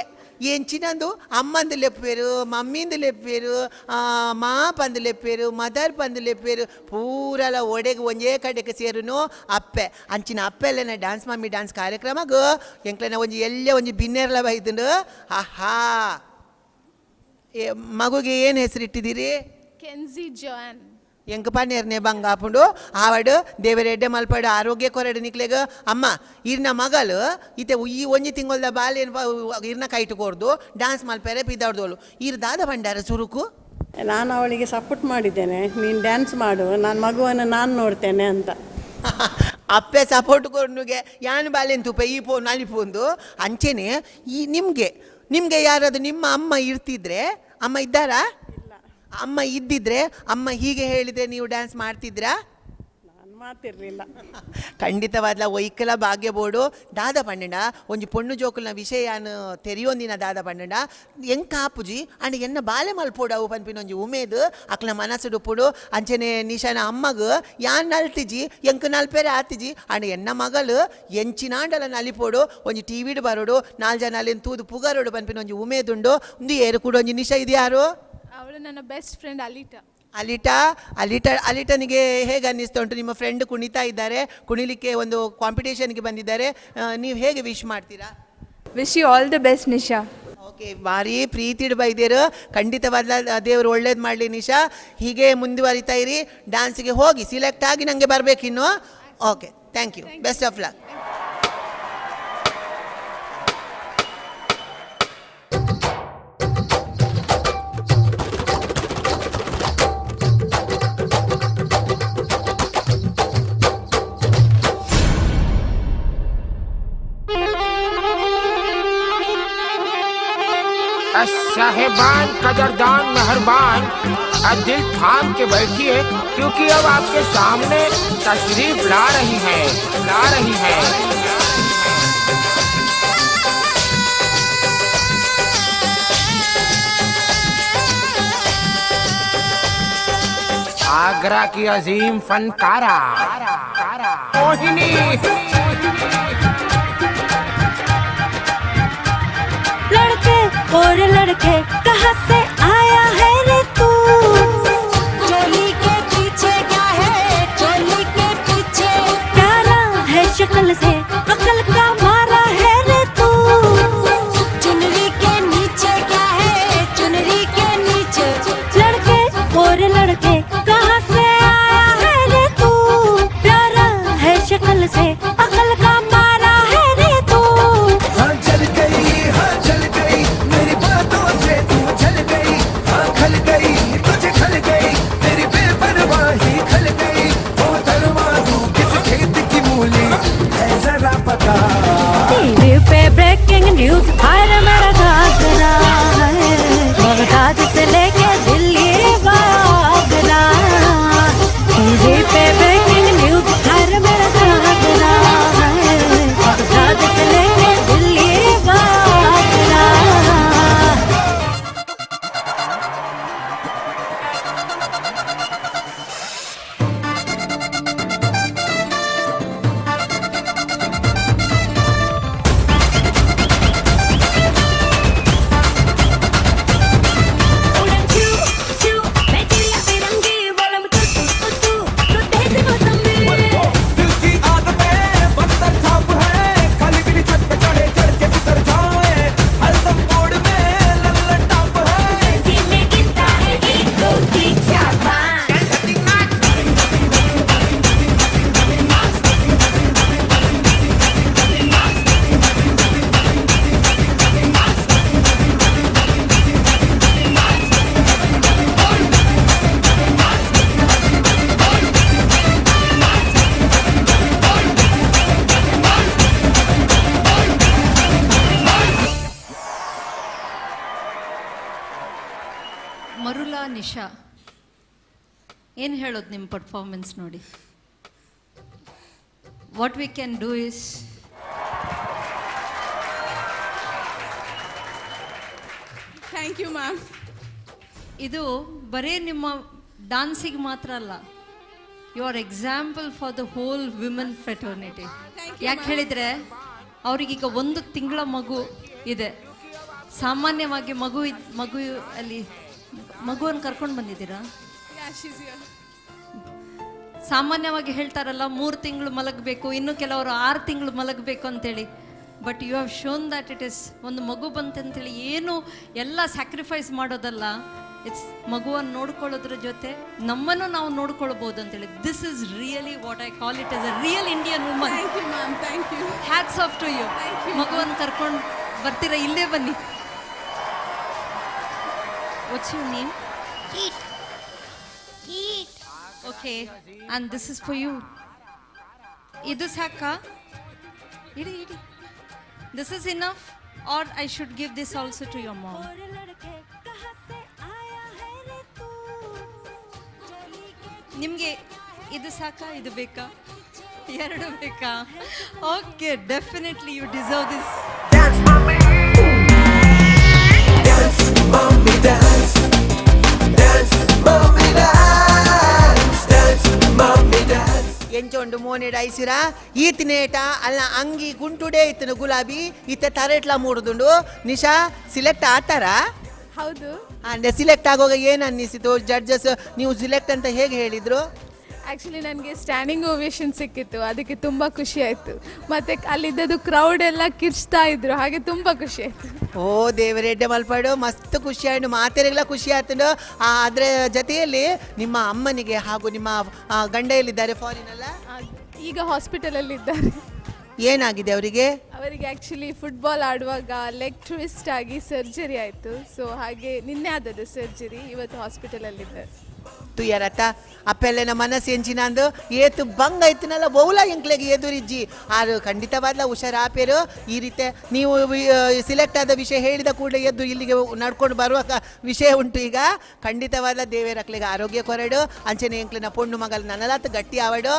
ಎಂಚಿನಂದು ಅಮ್ಮಂದು ಲೆಪ್ಪೇರು, ಮಮ್ಮಿಂದು ಲೆಪ್ಪೇರು, ಮಾ ಪಂದು ಲೆಪ್ಪೇರು, ಮದರ್ ಪಂದು ಲೆಪ್ಪೇರು, ಪೂರಲ ಒಡೆಗೆ ಒಂಜೇ ಕಡೆಗೆ ಸೇರುನು ಅಪ್ಪೆ. ಅಂಚಿನ ಅಪ್ಪೆಲ್ಲನ ಡ್ಯಾನ್ಸ್ ಮಮ್ಮಿ ಡ್ಯಾನ್ಸ್ ಕಾರ್ಯಕ್ರಮಗು ಎಂಕ್ಲೆನ ಒಂಜಿ ಎಲ್ಲೇ ಒಂಜಿ ಬಿನ್ನೆರ್ಲ ಬೈದುಂಡು. ಆಹಾ, ಮಗುಗೆ ಏನು ಹೆಸರಿಟ್ಟಿದ್ದೀರಿ? ಕೆನ್ಜಿ ಜಾನ್. ಎಂಕ್ ಪನ್ನೇರ್ನೆ ಬಂಗಾಪುಂಡು ಆವಡ್ ದೇವರೆಡ್ಡೆ ಮಲ್ಪಡು ಆರೋಗ್ಯ ಕೊರಡು ನಿಕ್ಲೆಗ್ ಅಮ್ಮ ಇರ್ನ ಮಗಲು ಇತ್ತೆ ಈ ಒಂಜಿ ತಿಂಗೊಲ್ದ ಬಾಲೆನ್ ಇರ್ನ ಕೈಟ್ ಕೊರ್ದು ಡಾನ್ಸ್ ಮಲ್ಪೆರೆ ಪಿದಾಡ್ದೋಳು ಇರ್ ದಾದ ಪಂಡಾರ ಸುರುಕು ನಾನು ಅವಳಿಗೆ ಸಪೋರ್ಟ್ ಮಾಡಿದ್ದೇನೆ, ನೀನು ಡ್ಯಾನ್ಸ್ ಮಾಡು, ನಾನು ಮಗುವನ್ನು ನಾನು ನೋಡ್ತೇನೆ ಅಂತ. ಅಪ್ಪೆ ಸಪೋರ್ಟ್ ಕೊರ್ನುಗೆ ಯಾನು ಬಾಲೆನ್ ತುಪೆ ಈ ಪೋ ನಲಿಪೊಂದು ಅಂಚೆನೆ ಈ ನಿಮಗೆ ನಿಮಗೆ ಯಾರಾದ್ರು ನಿಮ್ಮ ಅಮ್ಮ ಇರ್ತಿದ್ರೆ, ಅಮ್ಮ ಇದ್ದಾರಾ? ಅಮ್ಮ ಇದ್ದಿದ್ರೆ ಅಮ್ಮ ಹೀಗೆ ಹೇಳಿದರೆ ನೀವು ಡ್ಯಾನ್ಸ್ ಮಾಡ್ತಿದ್ರಾ? ನಾನು ಮಾತಿರಲಿಲ್ಲ. ಖಂಡಿತವಾದ್ಲ ಒಯ್ಕಲ ಭಾಗ್ಯ ಬೋಡು ದಾದ ಪಂಡಂಡ ಒಂಜಿ ಪೊಣ್ಣು ಜೋಕುಲ್ನ ವಿಷಯನ ತೆರಿಯೊಂದಿನ ದಾದ ಪಂಡಂಡ ಎಂಕ ಆಪುಜಿ ಅಂಡ್ ಎನ್ನ ಬಾಲೆ ಮಲ್ಪೋಡು ಅವು ಪನ್ಪಿನ ಒಂಜಿ ಉಮೇದ್ ಅಕ್ಲ ಮನಸ್ಸು ಡುಪ್ಪುಡು. ಅಂಚನೆ ನಿಶಾನ ಅಮ್ಮಗ್ ಯಾನ್ ನಲ್ತಿಜಿ ಎಂಕ್ ನಲ್ಪೆರೆ ಆತಿಜಿ ಅಂಡ್ ಎನ್ನ ಮಗಲು ಎಂಚಿನಾಂಡಲ ನಲಿಪೋಡು ಒಂಜಿ ಟಿ ವಿಡ್ ಬರೋಡು ನಾಲ್ ಜನ ಅಲ್ಲಿನ ತೂದು ಪುಗರೋಡು ಪನ್ಪಿನ ಒಂಜಿ ಉಮೇದುಂಡು. ಒಂದು ಏರು ಕೂಡ ಒಂಜಿ ನಿಶಾ ಇದು ಯಾರು? ಅವಳು ನನ್ನ ಬೆಸ್ಟ್ ಫ್ರೆಂಡ್ ಅಲಿಟಾ. ಅಲಿಟಾ, ಅಲಿಟಾ, ಅಲಿಟನಿಗೆ ಹೇಗೆ ಅನ್ನಿಸ್ತಾ ಉಂಟು? ನಿಮ್ಮ ಫ್ರೆಂಡ್ ಕುಣಿತಾ ಇದ್ದಾರೆ, ಕುಣಿಲಿಕ್ಕೆ ಒಂದು ಕಾಂಪಿಟೇಷನ್ಗೆ ಬಂದಿದ್ದಾರೆ, ನೀವು ಹೇಗೆ ವಿಶ್ ಮಾಡ್ತೀರಾ? Wish you all the best Nisha. Okay, ಭಾರಿ ಪ್ರೀತಿಡ್ ಬೈದೇರು, ಖಂಡಿತವಾದ ದೇವರು ಒಳ್ಳೇದು ಮಾಡಲಿ ನಿಶಾ. ಹೀಗೆ ಮುಂದುವರಿತಾ ಇರಿ, ಡ್ಯಾನ್ಸ್ಗೆ ಹೋಗಿ ಸಿಲೆಕ್ಟ್ ಆಗಿ ನನಗೆ ಬರಬೇಕಿನ್ನು. Okay, thank you, best of luck. साहेबान कदरदान मेहरबान, दिल थाम के बैठिए क्योंकि अब आपके सामने तशरीफ ला रही है, ला रही है। आगरा की अजीम फनकारा मोहिनी। लड़के और लड़के कहाँ से आया है रे तू? चोली के पीछे क्या है, चोली के पीछे प्यारा है शक्ल से अकल का मारा है रे तू। चुनरी के नीचे क्या है, चुनरी के नीचे। लड़के और लड़के कहाँ से आया है रे तू? प्यारा है शक्ल से अकल का मारा है रे तू। हाँ जल गई, हाँ जल गई, मेरी बातों से तू जल गई, हाँ खल गई तुझे खल गई, तेरी बेपरवाही खल गई। ओ तलवा तू किस खेत की मूली है जरा पता। टीवी पे ब्रेकिंग न्यूज हर मेरा घाघरा है, बगदाद से लेके दिल्ली आगरा। टीवी पे ब्रेकिंग न्यूज हर मेरा घाघरा है, बगदाद से लेके दिल्ली आगरा। दिल की आदतें बंदर छाप है, खाली पीली छत पे चढ़े चढ़ के उतर जाए, हरदम मोड़ में लल्लन टाप है। ಮರುಲಾ ನಿಶಾ, ಏನು ಹೇಳೋದು ನಿಮ್ಮ ಪರ್ಫಾರ್ಮೆನ್ಸ್ ನೋಡಿ? What we can do is thank you ma'am. ಇದು ಬರೀ ನಿಮ್ಮ ಡಾನ್ಸಿಗೆ ಮಾತ್ರ ಅಲ್ಲ, you are example for the whole women fraternity. ಯಾಕೆ ಹೇಳಿದರೆ ಅವ್ರಿಗೀಗ 1 ತಿಂಗಳ ಮಗು ಇದೆ. ಸಾಮಾನ್ಯವಾಗಿ ಮಗು ಮಗು ಅಲ್ಲಿ ಮಗುವನ್ನು ಕರ್ಕೊಂಡು ಬಂದಿದ್ದೀರಾ? Yeah, she's here. ಸಾಮಾನ್ಯವಾಗಿ ಹೇಳ್ತಾರಲ್ಲ 3 ತಿಂಗಳು ಮಲಗಬೇಕು, ಇನ್ನು ಕೆಲವರು 6 ತಿಂಗಳು ಮಲಗಬೇಕು ಅಂತೇಳಿ. But you have shown that it is ಒಂದು ಮಗು ಬಂತಂತೇಳಿ ಏನು ಎಲ್ಲ ಸ್ಯಾಕ್ರಿಫೈಸ್ ಮಾಡೋದಲ್ಲ. It's ಮಗುವನ್ನು ನೋಡ್ಕೊಳ್ಳೋದ್ರ ಜೊತೆ ನಮ್ಮನ್ನು ನಾವು ನೋಡ್ಕೊಳ್ಬೋದು ಅಂತೇಳಿ. This is really what I call it as a real Indian woman. Thank you ma'am, thank you. Hats off to you. ಮಗುವನ್ನು ಕರ್ಕೊಂಡು ಬರ್ತೀರಾ? ಇಲ್ಲೇ ಬನ್ನಿ. What's your name? Okay, and this is for you. ಇದು ಸಾಕಾ? ಇಡಿ ಇಡಿ. This is enough or I should give this also to your mom? ನಿಮಗೆ ಇದು ಸಾಕಾ, ಇದು ಬೇಕಾ, ಎರಡು ಬೇಕಾ? Okay, definitely you deserve this. Dance, mommy. Dance, mommy, dance. Dance, mommy, dance. Dance, mommy, dance. ಎಂಚೊಂಡು ಮೋನೆಡ್ ಐಸಿರ ಈತನೇಟ ಅಲ್ಲ ಅಂಗಿ ಗುಂಟುಡೇ ಇತ್ತನು ಗುಲಾಬಿ ಇತ್ತ ತರೆಟ್ಲ ಮೂಡುದುಂಡು. ನಿಶಾ, ಸಿಲೆಕ್ಟ್ ಆತಾರ? ಹೌದು. ಅಂದ್ರೆ ಸಿಲೆಕ್ಟ್ ಆಗುವಾಗ ಏನು ಅನ್ನಿಸಿತು? ಜಡ್ಜಸ್ ನೀವು ಸಿಲೆಕ್ಟ್ ಅಂತ ಹೇಗೆ ಹೇಳಿದ್ರು? ಆ್ಯಕ್ಚುಲಿ ನನಗೆ ಸ್ಟ್ಯಾಂಡಿಂಗ್ ಓವೇಷನ್ ಸಿಕ್ಕಿತ್ತು, ಅದಕ್ಕೆ ತುಂಬ ಖುಷಿ ಆಯಿತು. ಮತ್ತು ಅಲ್ಲಿದ್ದದ್ದು ಕ್ರೌಡ್ ಎಲ್ಲ ಕಿರ್ಚ್ತಾ ಇದ್ರು, ಹಾಗೆ ತುಂಬ ಖುಷಿ ಆಯಿತು. ಓ ದೇವರೆಡ್ಡೆ ಮಲ್ಪಾಡು, ಮಸ್ತ್ ಖುಷಿ ಆಯ್ತು, ಮಾತೆರೆಲ್ಲ ಖುಷಿ ಆಯ್ತು. ಅದರ ಜೊತೆಯಲ್ಲಿ ನಿಮ್ಮ ಅಮ್ಮನಿಗೆ ಹಾಗೂ ನಿಮ್ಮ ಗಂಡ ಎಲ್ಲಿದ್ದಾರೆ? ಫಾರಿನ್ ಅಲ್ಲ? ಈಗ ಹಾಸ್ಪಿಟಲಲ್ಲಿ ಇದ್ದಾರೆ. ಏನಾಗಿದೆ ಅವರಿಗೆ? ಅವರಿಗೆ ಆ್ಯಕ್ಚುಲಿ ಫುಟ್ಬಾಲ್ ಆಡುವಾಗ ಲೆಗ್ ಟ್ವಿಸ್ಟ್ ಆಗಿ ಸರ್ಜರಿ ಆಯಿತು. ಸೊ ಹಾಗೆ ನಿನ್ನೆ ಆದದ್ದು ಸರ್ಜರಿ, ಇವತ್ತು ಹಾಸ್ಪಿಟಲಲ್ಲಿದ್ದಾರೆ. ತುಯ್ಯರತ್ತ ಅಪ್ಪೆಲ್ಲೆನ ಮನಸ್ಸು ಎಂಚಿನಂದು ಏತು ಬಂಗ ಐತನಲ್ಲ ಬೌಲ ಎಂಕ್ಲೆಗೆ ಎದುರಿಜ್ಜಿ ಆರು ಖಂಡಿತವಾದ್ಲ ಹುಷಾರಾಪೇರು. ಈ ರೀತಿ ನೀವು ಸಿಲೆಕ್ಟ್ ಆದ ವಿಷಯ ಹೇಳಿದ ಕೂಡಲೇ ಎದ್ದು ಇಲ್ಲಿಗೆ ನಡ್ಕೊಂಡು ಬರುವ ವಿಷಯ ಉಂಟು. ಈಗ ಖಂಡಿತವಾದ ದೇವೇರಕ್ಲೆಗೆ ಆರೋಗ್ಯ ಕೊರಡು, ಅಂಚನೆ ಎಂಕ್ಲೆನ ಪೊಣ್ಣು ಮಗಲ್ ನನಲಾತ ಗಟ್ಟಿ ಆವಡು.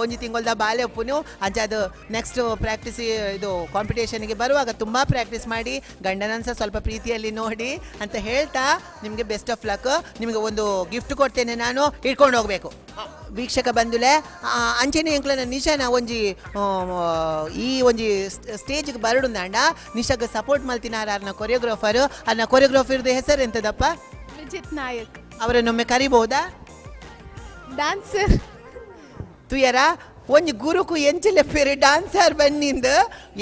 ಒಂಜಿ ತಿಂಗೊಳ್ದ ಬಾಲೆ ಒಪ್ಪುನು ಅಂಚ ಅದು ನೆಕ್ಸ್ಟ್ ಪ್ರಾಕ್ಟೀಸ್ ಇದು ಕಾಂಪಿಟೇಷನ್ಗೆ ಬರುವಾಗ ತುಂಬ ಪ್ರಾಕ್ಟೀಸ್ ಮಾಡಿ ಗಂಡನನ್ಸ ಸ್ವಲ್ಪ ಪ್ರೀತಿಯಲ್ಲಿ ನೋಡಿ ಅಂತ ಹೇಳ್ತಾ ನಿಮಗೆ ಬೆಸ್ಟ್ ಆಫ್ ಲಕ್. ನಿಮಗೆ ಒಂದು ಗಿಫ್ಟ್ ಕೊಡ್ತೇನೆ ನಾನು, ಇಟ್ಕೊಂಡು ಹೋಗಬೇಕು. ವೀಕ್ಷಕ ಬಂದುಲೆ ಅಂಚನೆ ಎಂಕ್ಲನ ನಿಶಾನ ಒಂಜಿ ಈ ಒಂಜಿ ಸ್ಟೇಜ್ಗೆ ಬರಡುಂದಾಂಡ ನಿಶಾಗ ಸಪೋರ್ಟ್ ಮಲ್ತಿನಾರ ಅರ್ನ ಕೊರಿಯೋಗ್ರಾಫರ್. ಅರ್ನ ಕೊರಿಯೋಗ್ರಾಫರ್ದ ಹೆಸರು ಎಂತದಪ್ಪ? ವಿಜಿತ್ ನಾಯಕ್. ಅವರನ್ನೊಮ್ಮೆ ಕರಿಬಹುದಾ? ಡ್ಯಾನ್ಸರ್. ತುಯರ ಒಂಜಿ ಗುರುಕು ಎಂಚಲೆ ಪೇರು ಡಾನ್ಸರ್ ಬನ್ನಿಂದ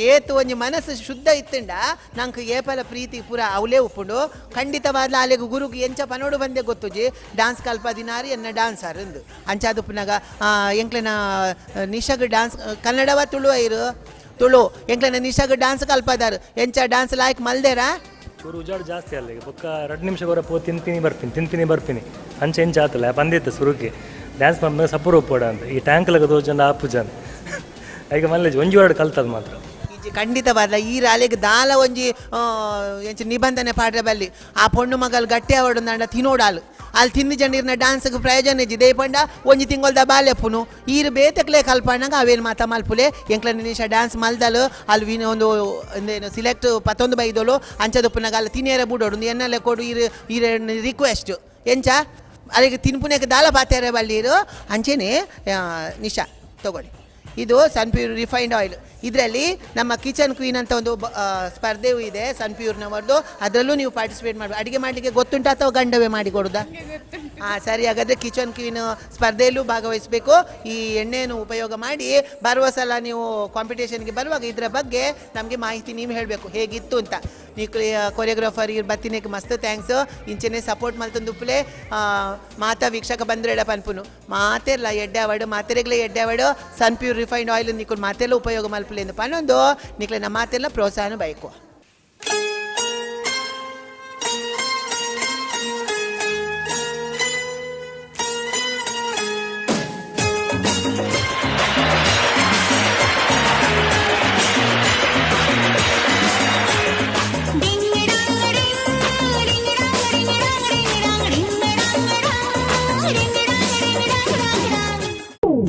ಏತು ಒಂಜಿ ಮನಸ್ಸು ಶುದ್ಧ ಇತ್ತಂಡ ನಂಗೆ ಏಪಲ ಪ್ರೀತಿ ಪೂರ ಅವಲೇ ಉಪ್ಪುಂಡು. ಖಂಡಿತವಾದ್ಲ ಅಲೆಗು ಗುರುಕು ಎಂಚ ಪನೋಡು ಬಂದೆ ಗೊತ್ತುಜಿ ಡಾನ್ಸ್ ಕಲ್ಪದಿನಾರಿ ಎನ್ನ ಡಾನ್ಸರ್ ಇಂದು ಅಂಚಾದುಪ್ಪುನಾಗ ಎಂಕ್ಲೆನ ನಿಶಗ್ ಡಾನ್ಸ್ ಕನ್ನಡವ ತುಳು ಐರು ತುಳು ಎಂಕ್ಲೆನ ನಿಶಗ್ ಡಾನ್ಸ್ ಕಲ್ಪದಾರು ಎಂಚ ಡಾನ್ಸ್ ಲಾಯ್ಕ್ ಮಲ್ದೇರಾ? ಚೂರು ಉಜಾಡು ಜಾಸ್ತಿ ಅಲ್ಲಿಗೆ ಬೊಕ್ಕ 2 ನಿಮಿಷ ಗೊರ ಪೋ ತಿಂತೀನಿ ಬರ್ತೀನಿ ತಿಂತೀನಿ ಬರ್ತೀನಿ ಅಂಚೆ ಎಂಚ ಆತಲ್ಲ ಬಂದಿತ್ತು ಸುರುಕಿ ಡ್ಯಾನ್ಸ್ ಮಾಡ್ದಾಗ ಸಪೂರ್ ಒಪ್ಪೋಡ ಅಂತ ಈ ಟ್ಯಾಂಕ್ ಲಗ ದೋಜನ ಆಪುಜನ್ ಈಗ ಮಲ್ಲೇಜ್ ಒಂಜಿ ವಾರ್ಡ್ ಕಲ್ತದ ಮಾತ್ರ. ಖಂಡಿತವಾದ ಈ ರಾಲೆಗೆ ದಾಲ ಒಂಜಿ ಎಂಚ ನಿಬಂಧನೆ ಪಾಡ್ರೆ ಬಲ್ಲಿ ಆ ಪೊಣ್ಣು ಮಗಲ್ ಗಟ್ಟಿ ಅವಡು ತಿನ್ನೋಡಾಲು ಅಲ್ಲಿ ತಿಂದು ಜಂಡಿರ್ನ ಡ್ಯಾನ್ಸ್ಗೆ ಪ್ರಯೋಜನ ಇಜ್ಜಿ ದೇಪಂಡ ಒಂಜಿ ತಿಂಗೊಲ್ದ ಬಾಲೆಪ್ಪುನು ಈರು ಬೇತಕ್ಲೆ ಕಲ್ಪಣ್ಣಗ ಅವೇನು ಮಾತ ಮಲ್ಪುಲೆ ಎಂಕ್ಲ ನಿಮಿಷ ಡ್ಯಾನ್ಸ್ ಮಲ್ದಲು ಅಲ್ಲಿ ವಿನ ಒಂದು ಏನು ಸಿಲೆಕ್ಟ್ ಪತ್ತೊಂದು ಬೈದೋಲು ಅಂಚದಪ್ಪುನಾಗ ಅಲ್ಲಿ ತಿನ್ನೇರ ಬುಡೋಡು ಎನ್ನಲೆ ಕೊಡು ಈರು ಈರ ರಿಕ್ವೆಸ್ಟ್ ಎಂಚ ಅಲ್ಲಿಗೆ ತಿನ್ಪುನೆಗೆ ದಾಲ ಪಾತ್ಯಾರ ಬಲ್ಲಿರು ಅಂಚೆನೆ ನಿಶಾ ತಗೊಳ್ಳಿ. ಇದು ಸನ್ಪ್ಯೂರ್ ರಿಫೈನ್ಡ್ ಆಯಿಲ್. ಇದರಲ್ಲಿ ನಮ್ಮ ಕಿಚನ್ ಕ್ವೀನ್ ಅಂತ ಒಂದು ಸ್ಪರ್ಧೆಯೂ ಇದೆ ಸನ್ಪ್ಯೂರ್ನವರದು, ಅದರಲ್ಲೂ ನೀವು ಪಾರ್ಟಿಸಿಪೇಟ್ ಮಾಡಬೇಕು. ಅಡುಗೆ ಮಾಡಲಿಕ್ಕೆ ಗೊತ್ತುಂಟಾ ಅಥವಾ ಗಂಡವೇ ಮಾಡಿ ಕೊಡೋದಾ? ಹಾಂ ಸರಿ, ಹಾಗಾದರೆ ಕಿಚನ್ ಕ್ವೀನ್ ಸ್ಪರ್ಧೆಯಲ್ಲೂ ಭಾಗವಹಿಸಬೇಕು. ಈ ಎಣ್ಣೆಯನ್ನು ಉಪಯೋಗ ಮಾಡಿ ಬರುವ ಸಲ ನೀವು ಕಾಂಪಿಟೇಷನ್ಗೆ ಬರುವಾಗ ಇದರ ಬಗ್ಗೆ ನಮಗೆ ಮಾಹಿತಿ ನೀವು ಹೇಳಬೇಕು ಹೇಗಿತ್ತು ಅಂತ. ನೀವು ಕೊರಿಯೋಗ್ರಾಫರ್ ಇರ್ ಬತ್ತಿನಕ್ಕೆ ಮಸ್ತ್ thanks. ಇಂಚೆನೆ ಸಪೋರ್ಟ್ ಮಲ್ತೊಂದುಪ್ಪಲೆ ಮಾತಾ ವೀಕ್ಷಕ ಬಂದ್ರೇಡ ಪನ್ಪುನು ಮಾತೆರ್ಲ ಎಡ್ಡೆ ಅವಡು ಮಾತೆರೆಗ್ಲೆ ಎಡ್ಡೆ ಅವಡು ಸನ್ಪ್ಯೂರ್ ರಿಫೈನ್ಡ್ ಆಯಿಲ್ ನಿಕ್ಕುಲ್ ಮಾತೆಲ್ಲ ಉಪಯೋಗ ಮಲ್ಪುಲೆ ಎಂದು ಪನೊಂದು ನಿಕ್ಲೆ ನಮ್ಮ ಮಾತೆಲ್ಲ ಪ್ರೋತ್ಸಾಹನ ಬಯಕು.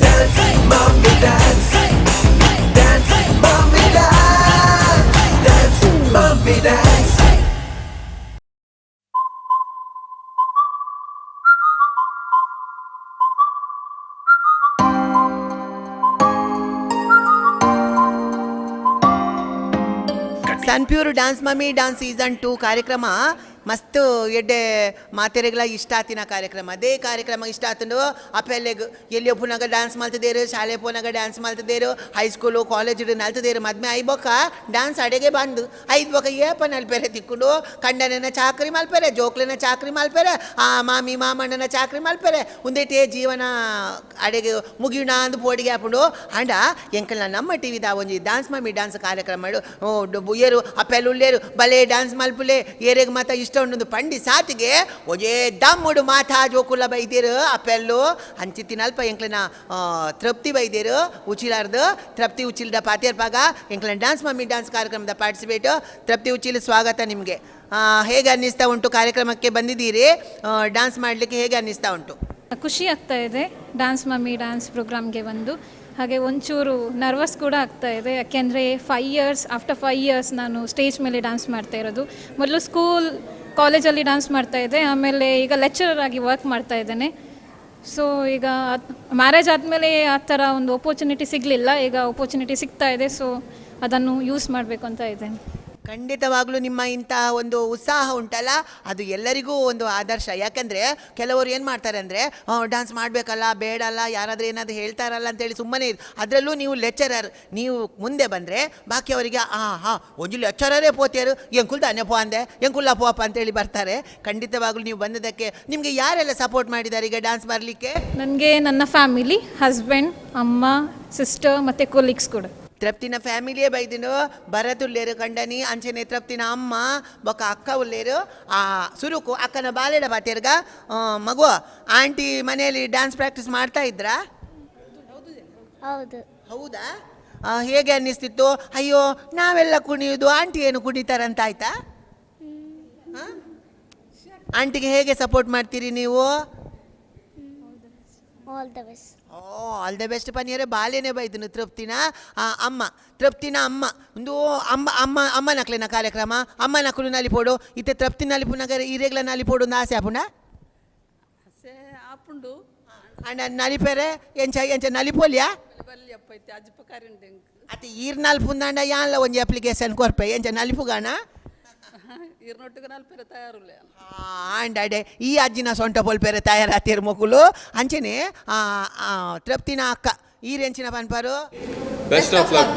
Dance, dance, mommy, dance. Dance, mommy, dance. Sunpure dance mummy dance season 2 ಕಾರ್ಯಕ್ರಮ ಮಸ್ತ್ ಎಡ್ಡೆ ಮಾತೆರೆಗ್ಲ ಇಷ್ಟ ಆತಿನ ಕಾರ್ಯಕ್ರಮ. ಅದೇ ಕಾರ್ಯಕ್ರಮ ಇಷ್ಟ ಆತಂಡು ಅಪೆಲ್ಲೆಗ್ ಎಲ್ಲಿ ಪುನಗ ಡ್ಯಾನ್ಸ್ ಮಲ್ತದೇರು, ಶಾಲೆ ಪೋನಾಗ ಡ್ಯಾನ್ಸ್ ಮಲ್ತದೇರು, ಹೈಸ್ಕೂಲು ಕಾಲೇಜ್ ನಲ್ತದೇರು. ಮದ್ಮೆ ಐಬೊಕ್ಕ ಡ್ಯಾನ್ಸ್ ಅಡೆಗೆ ಬಂದು ಐದು ಬೊಕ್ಕ ಏಪ ನಲ್ಪೆರೆ ತಿಕ್ಕೊಂಡು ಕಂಡನ ಚಾಕ್ರಿ ಮಲ್ಪೆರೆ, ಜೋಕ್ಲೆನ ಚಾಕ್ರಿ ಮಲ್ಪೆರೆ, ಆ ಮಾಮಿ ಮಾಮಣ್ಣನ ಚಾಕ್ರಿ ಮಲ್ಪೆರೆ, ಉಂದೇಟೇ ಜೀವನ ಅಡೆಗೆ ಮುಗಿಯೋಣ ಅಂದು ಪೋಡಿಗೆ ಹಾಕೊಂಡು ಅಂಡ ಎಂಕಲ್ನ ನಮ್ಮ ಟಿ ವಿದ ಒಂಜಿ ಡ್ಯಾನ್ಸ್ ಮಮ್ಮಿ ಡ್ಯಾನ್ಸ್ ಕಾರ್ಯಕ್ರಮ ಏರು ಅಪ್ಪೆಲ್ ಉಳ್ಳೇರು ಬಲೆ ಡ್ಯಾನ್ಸ್ ಮಲ್ಪುಲೆ ಏರೆಗ್ ಮಾತ ಇಷ್ಟ ಉಂಡು ಪಂಡಿ ಸಾತಿಗೆ ಒಂಜೇ ದಮ್ಮುಡು ಮಾತಾ ಜೋಕುಲ ಬೈದೇರು ಅಪ್ಪೆಲ್ಲು ಅಂಚಿತ್ತಿನಲ್ಪ ಎಂಕ್ಲೆನ ತೃಪ್ತಿ ಬೈದೇರು ಉಚಿಲಾರ್ದು ತೃಪ್ತಿ ಉಚಿಲ್ದ ಪಾತೇರ್ಪಾಗ ಎಂಕ್ಲೆನ ಡ್ಯಾನ್ಸ್ ಮಮ್ಮಿ ಡ್ಯಾನ್ಸ್ ಕಾರ್ಯಕ್ರಮದ ಪಾರ್ಟಿಸಿಪೇಟ್ ತೃಪ್ತಿ ಉಚಿಲ್ ಸ್ವಾಗತ ನಿಮಗೆ. ಹೇಗೆ ಅನ್ನಿಸ್ತಾ ಉಂಟು ಕಾರ್ಯಕ್ರಮಕ್ಕೆ ಬಂದಿದ್ದೀರಿ, ಡ್ಯಾನ್ಸ್ ಮಾಡಲಿಕ್ಕೆ ಹೇಗೆ ಅನ್ನಿಸ್ತಾ ಉಂಟು? ಖುಷಿ ಆಗ್ತಾ ಇದೆ ಡ್ಯಾನ್ಸ್ ಮಮ್ಮಿ ಡ್ಯಾನ್ಸ್ ಪ್ರೋಗ್ರಾಮ್ಗೆ ಬಂದು. ಹಾಗೆ ಒಂಚೂರು ನರ್ವಸ್ ಕೂಡ ಆಗ್ತಾ ಇದೆ, ಯಾಕೆಂದರೆ ಆಫ್ಟರ್ 5 ಇಯರ್ಸ್ ನಾನು ಸ್ಟೇಜ್ ಮೇಲೆ ಡ್ಯಾನ್ಸ್ ಮಾಡ್ತಾ ಇರೋದು. ಮೊದಲು ಸ್ಕೂಲ್ ಕಾಲೇಜಲ್ಲಿ ಡ್ಯಾನ್ಸ್ ಮಾಡ್ತಾ ಇದ್ದೆ, ಆಮೇಲೆ ಈಗ ಲೆಕ್ಚರರ್ ಆಗಿ ವರ್ಕ್ ಮಾಡ್ತಾ ಇದ್ದೇನೆ. ಸೊ ಈಗ ಮ್ಯಾರೇಜ್ ಆದಮೇಲೆ ಆ ಥರ ಒಂದು ಅಪೋರ್ಚುನಿಟಿ ಸಿಗಲಿಲ್ಲ, ಈಗ ಅಪೋರ್ಚುನಿಟಿ ಸಿಗ್ತಾ ಇದೆ. ಸೊ ಅದನ್ನು ಯೂಸ್ ಮಾಡಬೇಕು ಅಂತ ಇದ್ದೇನೆ. ಖಂಡಿತವಾಗ್ಲೂ ನಿಮ್ಮ ಇಂತಹ ಒಂದು ಉತ್ಸಾಹ ಉಂಟಲ್ಲ, ಅದು ಎಲ್ಲರಿಗೂ ಒಂದು ಆದರ್ಶ. ಯಾಕಂದರೆ ಕೆಲವರು ಏನು ಮಾಡ್ತಾರೆ ಅಂದರೆ ಡ್ಯಾನ್ಸ್ ಮಾಡಬೇಕಲ್ಲ, ಬೇಡಲ್ಲ, ಯಾರಾದರೂ ಏನಾದರೂ ಹೇಳ್ತಾರಲ್ಲ ಅಂತೇಳಿ ಸುಮ್ಮನೆ. ಅದರಲ್ಲೂ ನೀವು ಲೆಕ್ಚರರ್, ನೀವು ಮುಂದೆ ಬಂದರೆ ಬಾಕಿಯವರಿಗೆ ಹಾಂ ಹಾಂ ಒಂಜಿ ಲೆಕ್ಚರರೇ ಪೋತಿಯರು ಎಂಕುಲ್ ತಾನೆ ಪೋ ಅಂದೆ ಎಂಕುಲ್ಲ ಪೋಪ ಅಂತೇಳಿ ಬರ್ತಾರೆ. ಖಂಡಿತವಾಗ್ಲೂ ನೀವು ಬಂದದಕ್ಕೆ ನಿಮಗೆ ಯಾರೆಲ್ಲ ಸಪೋರ್ಟ್ ಮಾಡಿದ್ದಾರೆ ಈಗ ಡ್ಯಾನ್ಸ್ ಬರಲಿಕ್ಕೆ? ನನಗೆ ನನ್ನ ಫ್ಯಾಮಿಲಿ, ಹಸ್ಬೆಂಡ್, ಅಮ್ಮ, ಸಿಸ್ಟರ್ ಮತ್ತು ಕೊಲೀಗ್ಸ್ ಕೂಡ. ತೃಪ್ತಿನ ಫ್ಯಾಮಿಲಿಯೇ ಬೈದಿನು, ಭರತ್ ಉಲ್ಲೇರು ಕಂಡನಿ, ಅಂಚನೆ ತೃಪ್ತಿನ ಅಮ್ಮ ಬೊಕ್ಕ ಅಕ್ಕ ಉಲ್ಲೇರು. ಆ ಸುರುಕು ಅಕ್ಕನ ಬಾಲೆಡ ಬಾತೇರ್ಗ ಮಗು ಆಂಟಿ ಮನೆಯಲ್ಲಿ ಡ್ಯಾನ್ಸ್ ಪ್ರಾಕ್ಟೀಸ್ ಮಾಡ್ತಾ ಇದ್ರಾ? ಹೌದು. ಹೌದಾ? ಹೇಗೆ ಅನ್ನಿಸ್ತಿತ್ತು, ಅಯ್ಯೋ ನಾವೆಲ್ಲ ಕುಣಿಯೋದು ಆಂಟಿ ಏನು ಕುಣಿತಾರಂತ ಆಯ್ತಾ? ಆಂಟಿಗೆ ಹೇಗೆ ಸಪೋರ್ಟ್ ಮಾಡ್ತೀರಿ ನೀವು? All the best. All the best ಪನಿಯರೆ ಬಾಲೇನೆ ಬೈದನು ತೃಪ್ತಿನ ಅಮ್ಮ, ತೃಪ್ತಿನ ಅಮ್ಮ ಒಂದು ಅಮ್ಮ ಅಮ್ಮ ಅಮ್ಮನಕ್ಲೆನ ಕಾರ್ಯಕ್ರಮ ಅಮ್ಮನಕ್ಕಲು ನಲಿಪೋಡು ಇತ್ತೆ ತೃಪ್ತಿ ನಲಿಪುನಗರ ಇರೇಗ್ಲ ನಲಿಪೋಡು ಒಂದು ಆಸೆ ಆಪುಂಡ ಆಪುಂಡು ಅಂಡ ನಲಿಪೆರೆ ಎಂಚ ಎಂಚ ನಲಿಪೋಲಿಯಾ ಅತಿ ಈರ್ ನಲ್ಪುಂದಾಂಡ ಯಾನ್ಲ ಒಂಜಿ ಅಪ್ಲಿಕೇಶನ್ ಕೊರ್ಪೆ ಎಂಚ ನಲಿಪುಗಾಣ ಆಂಡ್ ಅಡೆ ಈ ಅಜ್ಜಿನ ಸೊಂಟ ಪೊಲ್ಪೆರೆ ತಯಾರಾತಿರ್ ಮೊಕುಲು. ಅಂಚನೆ ತೃಪ್ತಿನ ಅಕ್ಕ ಈರೆಂಚಿನ ಪನ್ಪಾರು best of luck.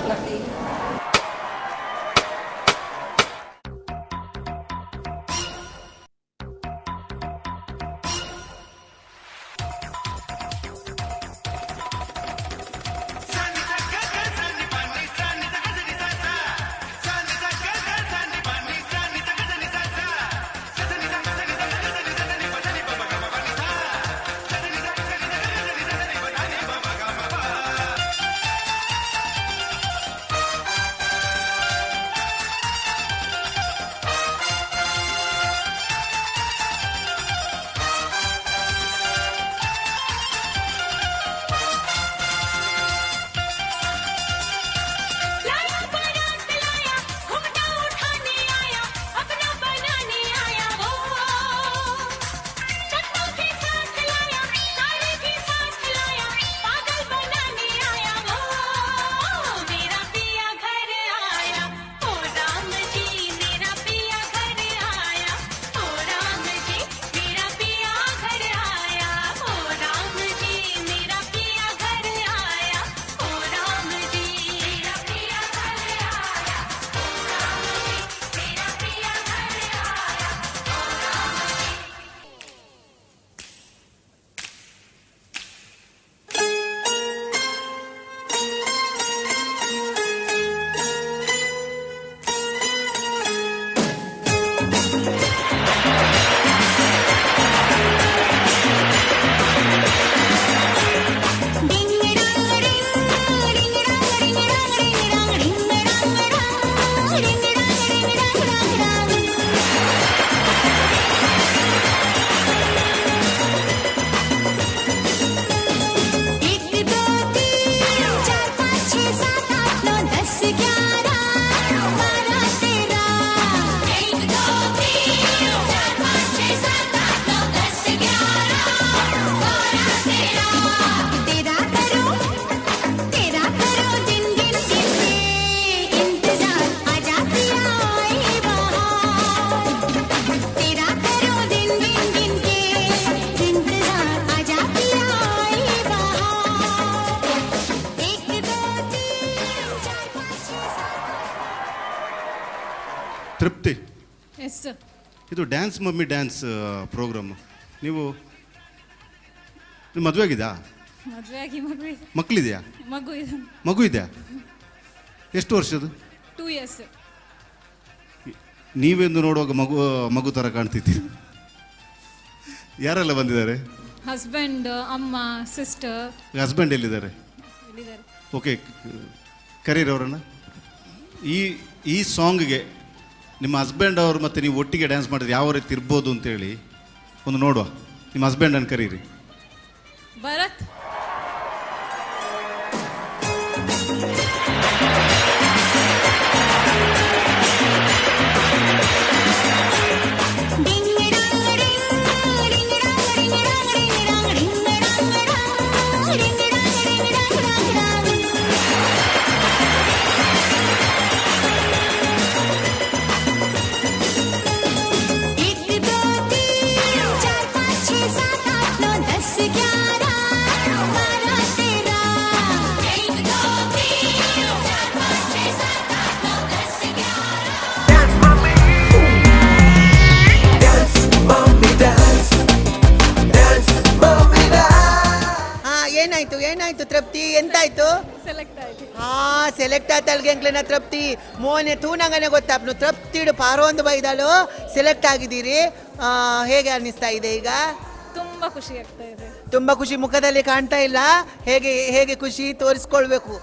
Tripthi, yes sir. ಇದು ಡ್ಯಾನ್ಸ್ ಮಮ್ಮಿ ಡ್ಯಾನ್ಸ್ ಪ್ರೋಗ್ರಾಮು. ನೀವು ನಿಮ್ಮ ಮದುವೆ ಆಗಿದಾ? ಮದುವೆ ಆಗಿ ಮಗು ಇದೆ. ಮಕ್ಕಳಿದೆಯಾ? ಮಗು ಇದೆ. ಮಗು ಇದೆಯಾ? ಎಷ್ಟು ವರ್ಷದ್ದು? 2 ಇಯರ್ಸ್. ನೀವೆಂದು ನೋಡುವಾಗ ಮಗು ಮಗು ಥರ ಕಾಣ್ತಿದ್ದೀರಿ. ಯಾರೆಲ್ಲ ಬಂದಿದ್ದಾರೆ? ಹಸ್ಬೆಂಡ್, ಅಮ್ಮ, ಸಿಸ್ಟರ್. ಹಸ್ಬೆಂಡ್ ಎಲ್ಲಿದ್ದಾರೆ? ಎಲ್ಲಿದ್ದಾರೆ? ಓಕೆ, ಕರೀರಿ ಅವರನ್ನು. ಈ ಈ ಸಾಂಗ್ಗೆ ನಿಮ್ಮ ಹಸ್ಬೆಂಡ್ ಅವರು ಮತ್ತು ನೀವು ಒಟ್ಟಿಗೆ ಡ್ಯಾನ್ಸ್ ಮಾಡಿದ್ರೆ ಯಾವ ರೀತಿ ಇರ್ಬೋದು ಅಂತೇಳಿ ಒಂದು ನೋಡುವ. ನಿಮ್ಮ ಹಸ್ಬೆಂಡನ್ನು ಕರೀರಿ. ಭರತ್. ಏನಾಯ್ತು ಏನಾಯ್ತು ತೃಪ್ತಿ, ಎಂತಾಯ್ತು? ಸೆಲೆಕ್ಟ್ ಆಯ್ತು. ಹಾ, ಸೆಲೆಕ್ಟ್ ಆತಲ್ಗೆ ಎಂಕ್ಲೆನ ತೃಪ್ತಿ ಮೋನೆ ತೂನಂಗನೆ ಗೊತ್ತಾಪ್ನು ತೃಪ್ತಿಡು ಪಾರೋಂದು ಬೈದಾಳು. ಸೆಲೆಕ್ಟ್ ಆಗಿದ್ದೀರಿ. ಹೇಗೆ ಅನ್ನಿಸ್ತಾ ಇದೆ ಈಗ? ತುಂಬಾ ಖುಷಿ ಆಗ್ತಾ ಇದೆ. ತುಂಬಾ ಖುಷಿ ಮುಖದಲ್ಲಿ ಕಾಣ್ತಾ ಇಲ್ಲ. ಹೇಗೆ ಹೇಗೆ ಖುಷಿ ತೋರಿಸ್ಕೊಳ್ಬೇಕು?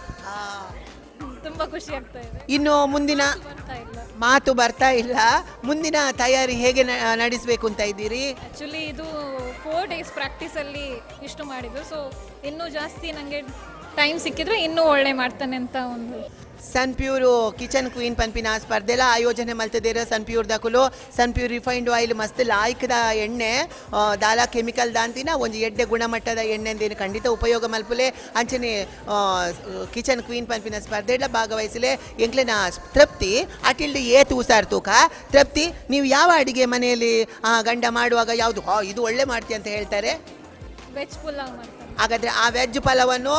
ತುಂಬಾ ಖುಷಿ ಆಗ್ತಾ ಇದೆ. ಇನ್ನು ಮುಂದಿನ ಬರ್ತಾ ಇಲ್ಲ. ಮಾತು ಬರ್ತಾ ಇಲ್ಲ. ಮುಂದಿನ ತಯಾರಿ ಹೇಗೆ ನಡೆಸಬೇಕು ಅಂತ ಇದ್ದೀರಿ? ಆಕ್ಚುಲಿ ಇದು 4 ಡೇಸ್ ಪ್ರಾಕ್ಟೀಸಲ್ಲಿ ಇಷ್ಟು ಮಾಡಿದ್ದು. ಸೊ ಇನ್ನೂ ಜಾಸ್ತಿ ನನಗೆ ಟೈಮ್ ಸಿಕ್ಕಿದ್ರೆ ಇನ್ನೂ ಒಳ್ಳೆ ಮಾಡ್ತಾನೆ ಅಂತ ಒಂದು. ಸನ್ ಪ್ಯೂರು ಕಿಚನ್ ಕ್ವೀನ್ ಪನ್ಪಿನ ಸ್ಪರ್ಧೆಲ ಆಯೋಜನೆ ಮಲ್ತದೇರ ಸನ್ ಪ್ಯೂರ್ ದಕುಲು. ಸನ್ ಪ್ಯೂರ್ ರಿಫೈನ್ಡ್ ಆಯಿಲ್ ಮಸ್ತ್ ಲಾಯ್ಕದ ಎಣ್ಣೆ, ದಾಲ ಕೆಮಿಕಲ್ ದಾಂತಿನ ಒಂದು ಎಡ್ಡೆ ಗುಣಮಟ್ಟದ ಎಣ್ಣೆ ಅಂದೇನು ಖಂಡಿತ ಉಪಯೋಗ ಮಲ್ಪುಲೆ. ಅಂಚನೆ ಕಿಚನ್ ಕ್ವೀನ್ ಪನ್ಪಿನ ಸ್ಪರ್ಧೆಲ ಭಾಗವಹಿಸಲೆ ಎಂಕ್ಲೆನ ತೃಪ್ತಿ ಅಟಿಲ್ಡ್ ಏತ್ ಉಸಾರ್ ತೂಕ. ತೃಪ್ತಿ, ನೀವು ಯಾವ ಅಡಿಗೆ ಮನೆಯಲ್ಲಿ ಗಂಡ ಮಾಡುವಾಗ ಯಾವುದು ಇದು ಒಳ್ಳೆ ಮಾಡ್ತಿ ಅಂತ ಹೇಳ್ತಾರೆ? ವೆಜ್ ಪುಲಾವ್ ಮಾಡ್ತಾರೆ. ಹಾಗಾದರೆ ಆ ವೆಜ್ ಪಲಾವನ್ನು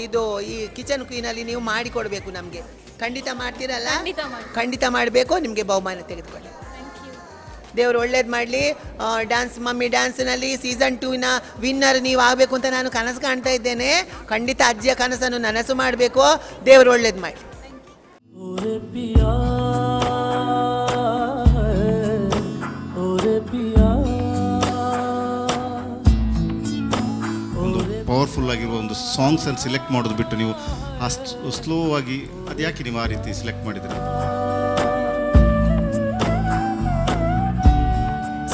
ಇದು ಈ ಕಿಚನ್ ಕ್ವೀನಲ್ಲಿ ನೀವು ಮಾಡಿಕೊಡ್ಬೇಕು ನಮಗೆ. ಖಂಡಿತ ಮಾಡ್ತೀರಲ್ಲ? ಖಂಡಿತ ಮಾಡ್ತೀನಿ. ಖಂಡಿತ ಮಾಡಬೇಕು. ನಿಮಗೆ ಬಹುಮಾನ ತೆಗೆದುಕೊಳ್ಳಿ. ದೇವರು ಒಳ್ಳೇದು ಮಾಡಲಿ. ಡ್ಯಾನ್ಸ್ ಮಮ್ಮಿ ಡ್ಯಾನ್ಸ್ನಲ್ಲಿ ಸೀಸನ್ 2ನ ವಿನ್ನರ್ ನೀವು ಆಗಬೇಕು ಅಂತ ನಾನು ಕನಸು ಕಾಣ್ತಾ ಇದ್ದೇನೆ. ಖಂಡಿತ ಅಜ್ಜಿಯ ಕನಸನ್ನು ನನಸು ಮಾಡಬೇಕು. ದೇವರು ಒಳ್ಳೇದು ಮಾಡಲಿ. ಪವರ್ಫುಲ್ ಆಗಿರುವ ಒಂದು ಸಾಂಗ್ಸನ್ನು ಸೆಲೆಕ್ಟ್ ಮಾಡೋದು ಬಿಟ್ಟು ನೀವು ಅಷ್ಟು ಸ್ಲೋ ಆಗಿ ಅದು ಯಾಕೆ ನೀವು ಆ ರೀತಿ ಸೆಲೆಕ್ಟ್ ಮಾಡಿದ್ರಿ?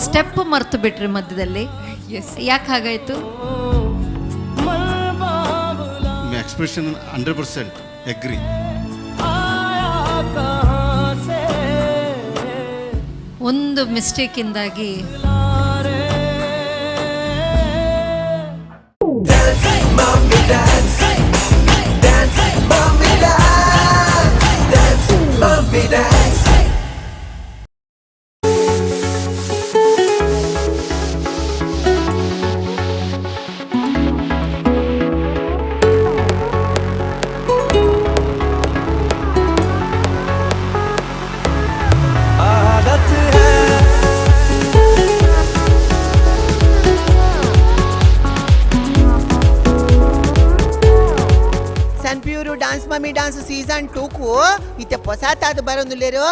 ಸ್ಟೆಪ್ ಮರ್ತು ಬಿಟ್ರಿ ಮಧ್ಯದಲ್ಲಿ. ಯಾಕೆ ಹಾಗಾಯ್ತು? ನಿಮ್ಮ ಎಕ್ಸ್ಪ್ರೆಷನ್ 100% ಅಗ್ರಿ. ಒಂದು ಮಿಸ್ಟೇಕಿಂದಾಗಿ Dance, dance, mommy, dance, dance, mommy, dance. Dance mummy dance season 2ಕು ಇತ್ತೆ ಹೊಸತಾದ ಬರೋಂದುಲ್ಲೇರು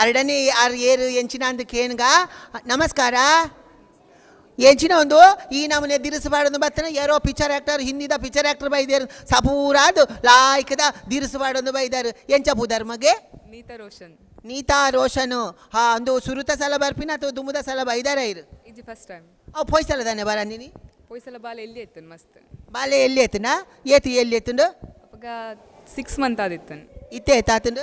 ಅರಡನೇ ಆರು ಏರು ಎಂಚಿನ ಅಂದ ಕೇನ್ಗ. ನಮಸ್ಕಾರ. ಎಂಚಿನ ಒಂದು ಈ ನಮೂನೆ ದಿರಿಸಬಾರ್ದು ಬತ್ತನ ಯಾರೋ ಪಿಕ್ಚರ್ ಆ್ಯಕ್ಟರ್ ಹಿಂದಿದ ಪಿಕ್ಚರ್ ಆ್ಯಕ್ಟರ್ ಬೈದೇರು ಸಪೂರಾದು ಲಾಯ್ಕದ ದಿರಿಸಬಾರ್ದು ಬೈದಾರು. ಎಂಚ ಪೂದಾರ್ ಮಗೆ? ನೀತಾ ರೋಷನ್. ನೀತಾ ರೋಷನ್. ಹಾ, ಒಂದು ಸುರುತ ಸಲ ಬರ್ಪಿನ ಅಥವಾ ದುಮುದ ಸಲ ಬೈದಾರ ಇರು? ಇದು ಫಸ್ಟ್ ಟೈಮ್. ಅವು ಪೊಯ್ಸಲ ತಾನೆ ಬರಂದಿನಿ? ಪೊಯ್ಸಲ ಬಾಲೆ ಎಲ್ಲಿ ಎತ್ತನ್ ಮಸ್ತ್. ಬಾಲೆ ಎಲ್ಲಿ ಎತ್ತನ? ಏತು ಎಲ್ಲಿ ಎತ್ತುಂಡು? ಅವಾಗ 6 ಮಂತ್ ಆದಿತ್ತನ್. ಇತ್ತೆ ತಾತಂಡು?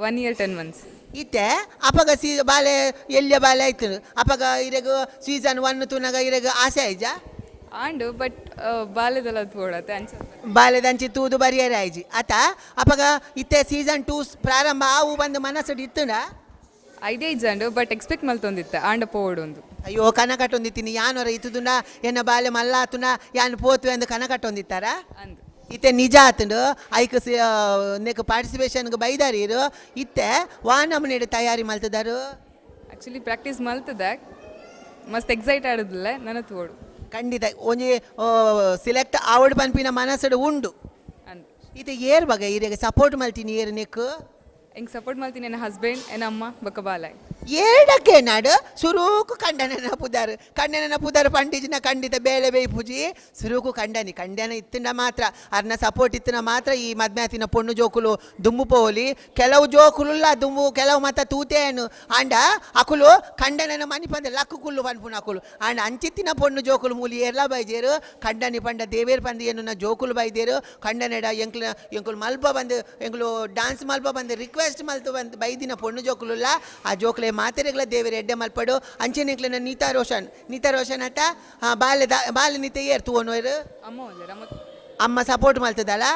1 ಇಯರ್ 10 ಮಂತ್ಸ್. ಇತ್ತೆ ಅಪಗ ಸಿ ಬಾಲೆ ಎಲ್ಲಿಯ ಬಾಲೆ ಆಯ್ತು ಅಪಗ ಇರೆಗು ಸೀಸನ್ 1 ತುನಗ ಇರೆಗು ಆಸೆ ಆಯ್ಜಾ? ಆಂಡು ಬಟ್ ಬಾಲೆದಲ್ಲ ತೋಡತ್ತೆ ಅಂಚ. ಬಾಲೆದಂಚಿ ತೂದು ಬರಿಯರೆ ಆಯ್ಜಿ ಆತ. ಅಪಗ ಇತ್ತೆ ಸೀಸನ್ 2 ಪ್ರಾರಂಭ ಆವು ಬಂದು ಮನಸ್ಸು ಇತ್ತುಂಡ? ಐಡಿಯಾ ಇಜ್ಜಾಂಡು ಬಟ್ ಎಕ್ಸ್ಪೆಕ್ಟ್ ಮಲ್ತೊಂದಿತ್ತೆ ಆಂಡ ಪೋವಡು ಒಂದು. ಅಯ್ಯೋ ಕನ ಕಟ್ಟೊಂದಿತ್ತೀನಿ ಯಾನೊರ ಇತ್ತುದುಂಡ ಎನ್ನ ಬಾಲೆ ಮಲ್ಲಾತುನ ಯಾನ್ ಪೋತು ಎಂದು ಕನ ಕಟ್ಟೊಂದಿತ್ತಾರಾ? ಅಂದು. ಇತ್ತೆ ನಿಜ ಆತುಂಡು ಐಕ್ ನೆಕ್ ಪಾರ್ಟಿಸಿಪೇಷನ್ಗೆ ಬೈದಾರೀರು ಇತ್ತೆ ವಾ ನಮೂನೆಡ್ ತಯಾರಿ ಮಲ್ತದಾರು? ಆ್ಯಕ್ಚುಲಿ ಪ್ರಾಕ್ಟೀಸ್ ಮಲ್ತದೆ, ಮಸ್ತ್ ಎಕ್ಸೈಟ್ ಆಡೋದಿಲ್ಲ ನನ್ನ ತೋಡು. ಖಂಡಿತ ಒಂಜಿ ಸಿಲೆಕ್ಟ್ ಆವಡ್ ಪನ್ಪಿನ ಮನಸ್ಸುಡು ಉಂಡು. ಇತ್ತೆ ಏರ್ ಬಗೆ ಇರೆಗ್ ಸಪೋರ್ಟ್ ಮಲ್ತೀನಿ ಏರ್ ನೆಕ್? ಹೆಂಗೆ ಸಪೋರ್ಟ್ ಮಾಡ್ತೀನಿ ನನ್ನ ಹಸ್ಬೆಂಡ್, ಎನ್ನ ಅಮ್ಮ, ಬೊಕ್ಕ ಬಾಲಾಯ್. ಏಡಕ್ಕೆ ನಾಡು ಸುರೂಕು ಕಂಡನ ಪುದಾರು, ಕಂಡನ ಪುದಾರು ಪಂಡಿಜಿನ ಖಂಡಿತ ಬೇಳೆ ಬೇಯ್ಪುಜಿ. ಸುರೂಕು ಕಂಡನಿ ಕಂಡನ ಇತ್ತಿನ ಮಾತ್ರ, ಅರ್ನ ಸಪೋರ್ಟ್ ಇತ್ತಿನ ಮಾತ್ರ ಈ ಮದ್ಮ್ಯಾತಿನ ಪೊಣ್ಣು ಜೋಕುಲು ದುಂಬು ಪೋಲಿ. ಕೆಲವು ಜೋಕುಲುಲ್ಲ ದುಂಬು, ಕೆಲವು ಮಾತ ತೂತೇನು ಆಂಡ ಅಕುಲು ಕಂಡನನ ಮನಿ ಪಂದ ಲಕ್ಕು ಕುಲ್ಲು ಪನ್ಪುನ ಅಕುಲು. ಆಂಡ ಅಂಚಿತ್ತಿನ ಪೊಣ್ಣು ಜೋಕುಲು ಮೂಲಿ ಏರ್ಲ ಬೈಜೇರು, ಕಂಡನಿ ಪಂಡ ದೇವೇರ್ ಪಂದ ಏನುನ ಜೋಕುಲು ಬೈದೇರು. ಕಂಡನೆಡ ಎಂಕ್ಲ ಎಂಕುಲು ಮಲ್ಪ ಬಂದು ಎಂಕುಲು ಡಾನ್ಸ್ ಮಲ್ಪ ಬಂದು ರಿಕ್ವೆಸ್ಟ್ ಮಲ್ತು ಬಂದು ಬೈದಿನ ಪೊಣ್ಣು ಜೋಕುಲುಲ್ಲ. ಆ ಜೋಕುಲೆ ಮಾತೆರೆಗ್ಲ ದೇವೇರ್ ಎಡ್ಡೆ ಮಲ್ಪಡು. ಅಂಚೆನೆಕ್ಲೆನ ನೀತಾ ರೋಷನ್, ನೀತಾ ರೋಷನ್ ಅತ್ತ ಬಾಲೆ ಬಾಲೆ ನೀತೆ ಏರ್ ತೂವೊನುವೆರ್? ಅಮ್ಮ ಸಪೋರ್ಟ್ ಮಲ್ತದಲ್ಲ,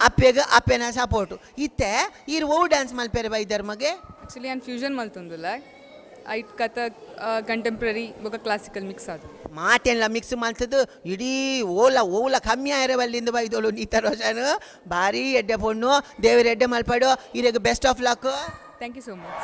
ಅಪ್ಪೆಗ್ ಅಪ್ಪೆನ ಸಪೋರ್ಟು. ಇತ್ತೆ ಈರ್ ಓವು ಡ್ಯಾನ್ಸ್ ಮಲ್ಪೆರೆ ಬೈದರ್ ಮಗೆ? ಆ್ಯಕ್ಚುಲಿ ನಾನು ಫ್ಯೂಷನ್ ಮಲ್ತೊಂದುಲ್ಲ, ಐಟ್ ಕಥಕ್, ಕಂಟೆಂಪ್ರರಿ ಬೊಕ್ಕ ಕ್ಲಾಸಿಕಲ್ ಮಿಕ್ಸ್ ಆದ. ಮಾತೆಲ್ಲ ಮಿಕ್ಸ್ ಮಲ್ತದ್ದು ಇಡೀ ಓಲ ಓಲ ಕಮ್ಮಿ ಆಯಿರ ಬಲ್ಲಿಂದ ಬೈದೋಳು ನೀತಾ ರೋಷನ್. ಭಾರಿ ಎಡ್ಡೆ ಪೊಣ್ಣು, ದೇವರ ಎಡ್ಡೆ ಮಲ್ಪಡು. ಇರೆಗ್ best of luck. Thank you so much.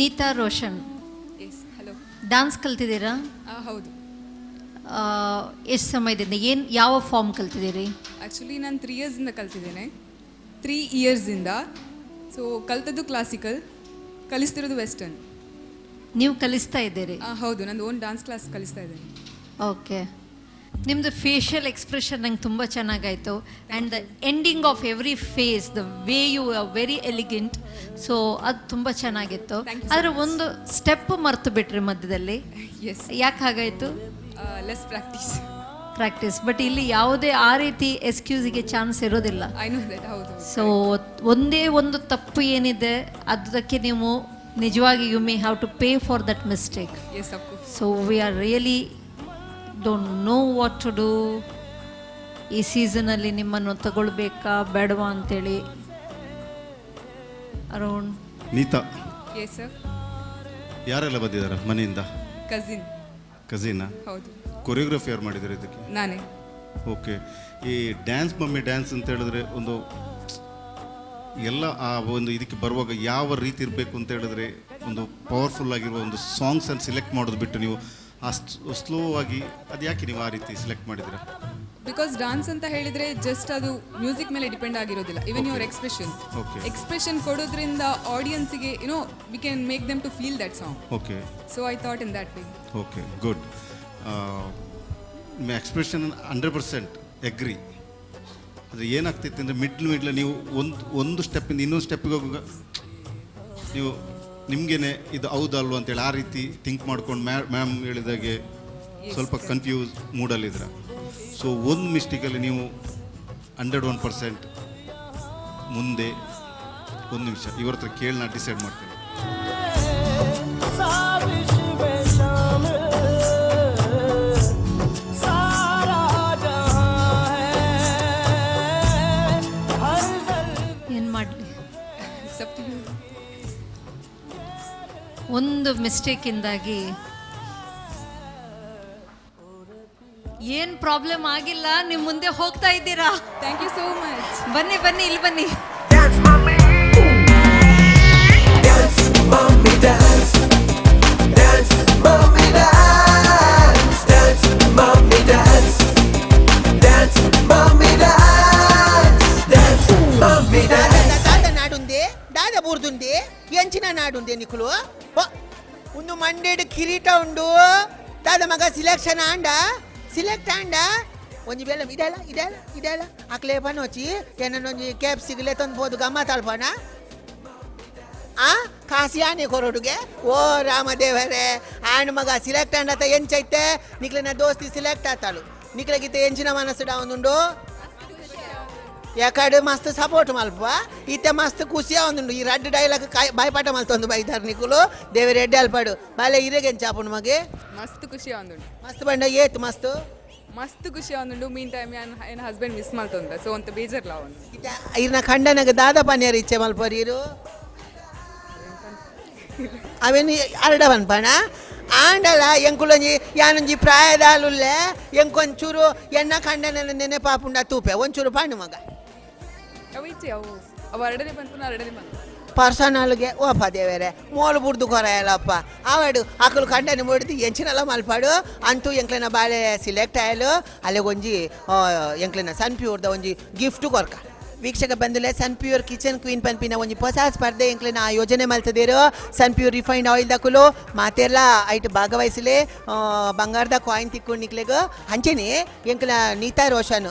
Neeta Roshan. Yes, hello. Dance ಕಲ್ತಿದ್ದೀರಾ? ಹೌದು. ಎಷ್ಟು ಸಮಯದಿಂದ, ಏನು ಯಾವ ಫಾರ್ಮ್ ಕಲ್ತಿದ್ದೀರಿ? ಆ್ಯಕ್ಚುಲಿ ನಾನು 3 ಇಯರ್ಸಿಂದ ಕಲ್ತಿದ್ದೇನೆ, 3 ಇಯರ್ಸಿಂದ. ಸೊ ಕಲ್ತದ್ದು ಕ್ಲಾಸಿಕಲ್, ಕಲಿಸ್ತಿರೋದು ವೆಸ್ಟರ್ನ್. ನೀವು ಕಲಿಸ್ತಾ ಇದ್ದೀರಿ? ಹೌದು, ನಂದು ಓನ್ ಡಾನ್ಸ್ ಕ್ಲಾಸ್ ಕಲಿಸ್ತಾ ಇದ್ದೇನೆ. ಓಕೆ, ನಿಮ್ಮದು ಫೇಶಿಯಲ್ ಎಕ್ಸ್ಪ್ರೆಷನ್ ನಂಗೆ ತುಂಬ ಚೆನ್ನಾಗಾಯಿತು. And the ending of every face, the way you are very elegant. So ಅದು ತುಂಬ ಚೆನ್ನಾಗಿತ್ತು. ಆದರೆ ಒಂದು ಸ್ಟೆಪ್ ಮರ್ತು ಬಿಟ್ರಿ ಮಧ್ಯದಲ್ಲಿ. ಯಾಕೆ ಹಾಗಾಯಿತು? Less practice. ಪ್ರಾಕ್ಟೀಸ್, ಬಟ್ ಇಲ್ಲಿ ಯಾವುದೇ ಆ ರೀತಿ ಎಕ್ಸ್ಕ್ಯೂಸಿಗೆ ಚಾನ್ಸ್ ಇರೋದಿಲ್ಲ. I know that, ಹೌದು. ಸೊ ಒಂದೇ ಒಂದು ತಪ್ಪು ಏನಿದೆ ಅದಕ್ಕೆ ನೀವು ನಿಜವಾಗಿ you may have to pay for that mistake. Yes, of course. So we are really don't know what to do. ಈ ಸೀಸನಲ್ಲಿ ನಿಮ್ಮನ್ನು ತಗೊಳ್ಬೇಕಾ ಬೇಡವಾ ಅಂತೇಳಿ. Arun. Neeta. Yes sir. ಯಾರೆಲ್ಲ ಬಂದಿದ್ದಾರೆ ಮನೆಯಿಂದ? ಕಸಿನ್. ಕಸಿನಾ? ಹೌದು. ಕೊರಿಯೋಗ್ರಫಿ ಯಾರು ಮಾಡಿದ್ದಾರೆ ಇದಕ್ಕೆ? ನಾನೇ. ಓಕೆ. ಈ ಡ್ಯಾನ್ಸ್ ಮಮ್ಮಿ ಡ್ಯಾನ್ಸ್ ಅಂತ ಹೇಳಿದ್ರೆ ಒಂದು ಎಲ್ಲ ಆ ಒಂದು ಇದಕ್ಕೆ ಬರುವಾಗ ಯಾವ ರೀತಿ ಇರಬೇಕು ಅಂತ ಹೇಳಿದ್ರೆ ಒಂದು ಪವರ್ಫುಲ್ ಆಗಿರುವ ಒಂದು ಸಾಂಗ್ಸನ್ನು ಸೆಲೆಕ್ಟ್ ಮಾಡೋದು ಬಿಟ್ಟು ನೀವು ಆ ಸ್ಲೋ ಆಗಿ ಅದು ಯಾಕೆ ನೀವು ಆ ರೀತಿ ಸೆಲೆಕ್ಟ್ ಮಾಡಿದ್ದೀರಾ? Because dance ಅಂತ ಹೇಳಿದ್ರೆ ಜಸ್ಟ್ ಅದು ಮ್ಯೂಸಿಕ್ ಮೇಲೆ ಡಿಪೆಂಡ್ ಆಗಿರೋದಿಲ್ಲ, ಇವನ್ your expression. Expression ಕೊಡೋದ್ರಿಂದ ಆಡಿಯನ್ಸಿಗೆ we can make them to feel that song. So I thought in that way. Okay, good. ನಿಮ್ಮ ಎಕ್ಸ್ಪ್ರೆಷನ್ 100% ಎಗ್ರಿ. ಆದರೆ ಏನಾಗ್ತಿತ್ತು ಅಂದರೆ ಮಿಡ್ಲ್ ನೀವು ಒಂದು ಸ್ಟೆಪ್ಪಿಂದ ಇನ್ನೊಂದು ಸ್ಟೆಪ್ಪಿಗೆ ಹೋಗುವಾಗ ನೀವು ನಿಮಗೇನೆ ಇದು ಹೌದಲ್ವ ಅಂತೇಳಿ ಆ ರೀತಿ ಥಿಂಕ್ ಮಾಡ್ಕೊಂಡು ಮ್ಯಾಮ್ ಹೇಳಿದಾಗೆ ಸ್ವಲ್ಪ ಕನ್ಫ್ಯೂಸ್ ಮೂಡಲ್ಲಿದ್ದೀರ. ಸೊ ಒಂದು ಮಿಸ್ಟೇಕಲ್ಲಿ ನೀವು 101% ಮುಂದೆ. ಒಂದು ನಿಮಿಷ ಇವ್ರ ಹತ್ರ ಕೇಳಿ ನಾನು ಡಿಸೈಡ್ ಮಾಡ್ತೀನಿ. ಏನು ಮಾಡಲಿ, ಒಂದು ಮಿಸ್ಟೇಕಿಂದಾಗಿ ಏನು ಪ್ರಾಬ್ಲಮ್ ಆಗಿಲ್ಲ, ನೀವು ಮುಂದೆ ಹೋಗ್ತಾ ಇದ್ದೀರಾ. Thank you so much. ಬನ್ನಿ ಬನ್ನಿ, ಇಲ್ಲಿ ಬನ್ನಿ. Dance, mommy, dance. Dance, mommy, dance. Dance, mommy, dance. Dance, mommy, dance. Dance, mommy, dance. ದಾದ ನಾಡುಂದೆ, ದಾದ ಬೂರ್ದುಂದೆ, ಎಂಚಿನ ನಾಡುಂದೆ ನಿಖುಲು ಒಂದು ಮಂಡೇಡು ಕಿರೀಟ ಉಂಡು. ದಾದ ಮಗ ಸಿಲೆಕ್ಷನ್ ಆಂಡ, ಸಿಲೆಕ್ಟ್ ಆಂಡ ಒಂಜಿ ಬೆಲ್ಲ ಇದೆಲ್ಲ ಇದೆಲ್ಲ ಇದೆಲ್ಲ ಅಕ್ಲೆ ಪನೋಚಿ ಏನೊಂಜಿ ಕ್ಯಾಬ್ ಸಿಗಲೆ ತಂದ್ಬೋದು ಗಮ್ಮ ತಲ್ಪಣ ಆ ಕಾಸಿ ಆನೆ ಕೊರಡುಗೆ. ಓ ರಾಮದೇವರೇ, ಆಂಡ್ ಮಗ ಸಿಲೆಕ್ಟ್ ಆಂಡತ ಎಂಚೈತೆ ನಿಕ್ಲೆನ ದೋಸ್ತಿ ಸಿಲೆಕ್ಟ್ ಆತಾಳು. ನಿಕ್ಲೆಗಿತ್ತ ಎಂಚಿನ ಮನಸ್ಸು ಡಾವೊಂದುಂಡು ಯಾಕಡೆ ಮಸ್ತ್ ಸಪೋರ್ಟ್ ಮಲ್ಪ ಇತ್ತೆ ಮಸ್ತ್ ಖುಷಿ ಆವೊಂದುಂಡು. ಈ ರಡ್ಡ್ ಡೈಲಾಗ್ ಬಾಯ್ಪಾಟ ಮಲ್ತೊಂದು ಬೈದಾರ್ ನಿಕುಲು. ದೇವರ ಎಡ್ಡೆ ಅಲ್ಪಾಡು ಬಾಲೆ ಇರೆಗೆ ಎಂಚಾಪುಂಡು ಮಗೆ? ಮಸ್ತ್ ಖುಷಿ ಆವೊಂದುಂಡು. ಮಸ್ತ್ ಬಂಡ ಏತ್ ಮಸ್ತ್? ಮಸ್ತ್ ಖುಷಿ ಆವೊಂದುಂಡು. ಮೀನ್ ಟೈಮ್ ಎನ್ನ ಹಸ್ಬೆಂಡ್ ಮಿಸ್ ಮಲ್ತೊಂದ, ಸೊ ಅಂತ ಬೇಜಾರ್ಲ ಆವೊಂದು. ಇರ್ನ ಖಂಡನಗ ದಾದ ಪನ್ಯರ್ ಇಚ್ಛೆ ಮಲ್ಪರು ಇರು ಅವೇನು ಅರಡ ಪನ್ಪಣ ಆಂಡಲ ಎಂಕುಲೊಂಜಿ ಯಾನೊಂಜಿ ಪ್ರಾಯದಾಲುಲ್ಲೆ ಎಂಕೊಂಚೂರು ಎನ್ನ ಖಂಡನ ನೆನೆ ಪಾಪುಂಡ ತೂಪೆ ಒಂಚೂರು ಪಾಂಡು ಮಗ. ಅವು ಇಚ್ಛೆ ಅವು ಅವು ಅರಡನೆ ಬಂತು, ಅರಡನೆ ಬಂತು. ಪರ್ಸನಲ್ಗೆ ಓಪ ದೇವರೇ ಮೋಲು ಬುಡ್ದು ಕೊರಯಲ್ಲಪ್ಪ ಆವಾಡು ಅಕಲು ಕಂಡನಿ ಮುಡ್ದು ಎಂಚಿನಲ್ಲ ಮಲ್ಪಾಡು ಅಂತೂ ಎಂಕ್ಲೆನ ಬಾಳೆ ಸಿಲೆಕ್ಟ್ ಆಯಲು. ಅಲ್ಲೇ ಒಂಜಿ ಎಂಕ್ಲೆನ ಸನ್ ಪ್ಯೂರ್ದ ಒಂಜಿ ಗಿಫ್ಟ್ ಕೊರ್ಕ. ವೀಕ್ಷಕ ಬಂಧುಲೆ, ಸನ್ ಪ್ಯೂರ್ ಕಿಚನ್ ಕ್ವೀನ್ ಪನ್ಪಿನ ಒಂಜಿ ಹೊಸ ಸ್ಪರ್ಧೆ ಎಂಕ್ಲೆನ ಆಯೋಜನೆ ಮಲ್ತದೇರು. ಸನ್ ಪ್ಯೂರ್ ರಿಫೈನ್ಡ್ ಆಯಿಲ್ ದಕುಲು ಮಾತೆರ್ಲ ಐಟ್ ಭಾಗವಹಿಸಲೆ ಬಂಗಾರದ ಕಾಯಿನ್ ತಿಕ್ಕೊಂಡು ನಿಕ್ಲೆಗ್. ಅಂಚೆನೆ ಎಂಕ್ಲ ನೀತಾ ರೋಷನ್,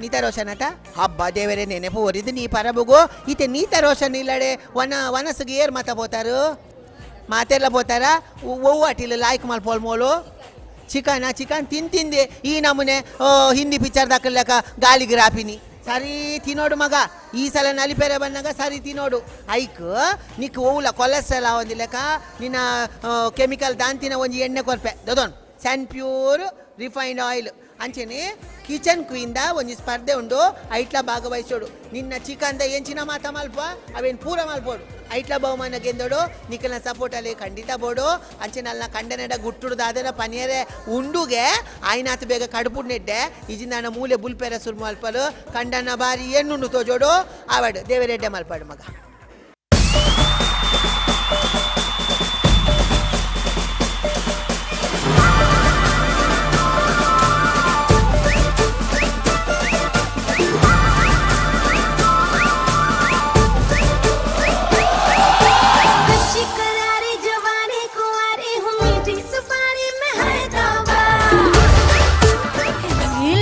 ನೀತಾ ರೋಷನ್ ಆತ ಹಬ್ಬ ದೇವರೇ ನೆನಪು ಒರಿದು ನೀ ಪರಬುಗು ಈತೆ ನೀತಾ ರೋಷನ್ ಇಲ್ಲಡೆ ವನ ವನಸುಗೆ ಏರ್ ಮಾತ ಪೋತಾರು ಮಾತೆಲ್ಲ ಪೋತಾರ. ಒವ್ವು ಅಟಿಲ್ ಲಾಯ್ಕ್ ಮಲ್ಪೋಲ್ ಮೋಲು ಚಿಕನ್ ಚಿಕನ್ ತಿಂತಿಂದೆ ಈ ನಮೂನೆ ಹಿಂದಿ ಪಿಕ್ಚರ್ ದಾಕಲ್ಲೆಕ ಗಾಲಿಗೆ ರಾಪಿನಿ ಸರಿ ತಿನ್ನೋಡು ಮಗ. ಈ ಸಲ ನಲಿಪೆರೆ ಬಂದಾಗ ಸರಿ ತಿನ್ನೋಡು. ಐಕ್ ನಿಕ್ ಓವುಲ ಕೊಲೆಸ್ಟ್ರಾಲ್ ಆವೊಂದಿಲೆಕ ನಿನ್ನ ಕೆಮಿಕಲ್ ದಾಂತಿನ ಒಂಜಿ ಎಣ್ಣೆ ಕೊರ್ಪೆ ದೊದೋನ್ ಸನ್ ಪ್ಯೂರ್ ರಿಫೈನ್ಡ್ ಆಯಿಲ್. ಅಂಚೆನೆ ಕಿಚನ್ ಕ್ವೀನ್ದ ಒಂಜಿ ಸ್ಪರ್ಧೆ ಉಂಡು, ಐಟ್ಲ ಭಾಗವಹಿಸೋಡು. ನಿನ್ನ ಚಿಕನ್ದ ಎಂಚಿನ ಮಾತ ಮಲ್ಪ ಅವೇನು ಪೂರ ಮಲ್ಪೋಡು. ಐಟ್ಲ ಬಹುಮಾನ ಗೆಂದೋಡು ನಿಖಲ್ನ ಸಪೋರ್ಟ್ ಅಲ್ಲಿ ಖಂಡಿತ ಬೋಡು. ಅಂಚೆನಲ್ಲ ಕಂಡನೆಡ ಗುಟ್ಟುಡು ದಾದನ ಪನಿಯರೆ ಉಂಡುಗೆ ಆಯ್ನಾತ್ ಬೇಗ ಕಡುಪುಡ್ ನೆಡ್ಡೆ ಇಜಿಂದಾನ ಮೂಲೆ ಬುಲ್ಪೆರ ಸುರು ಮಲ್ಪಲು ಕಂಡನ ಬಾರಿ ಎಣ್ಣುಂಡು ತೋಜೋಡು ಆವಾಡು ದೇವರೆಡ್ಡೆ ಮಲ್ಪಾಡು ಮಗ.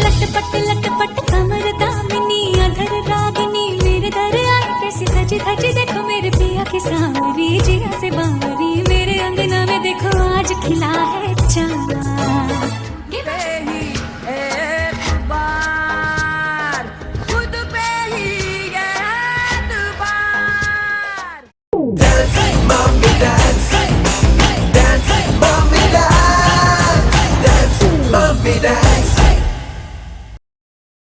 लटपट लटपट कमर दामिनी अधर रागिनी मेरे दर आई कैसी सजी धजी देखो मेरे पिया की सांवरी जिया से बावरी मेरे अंगना में देखो आज खिला है चांद। Dance,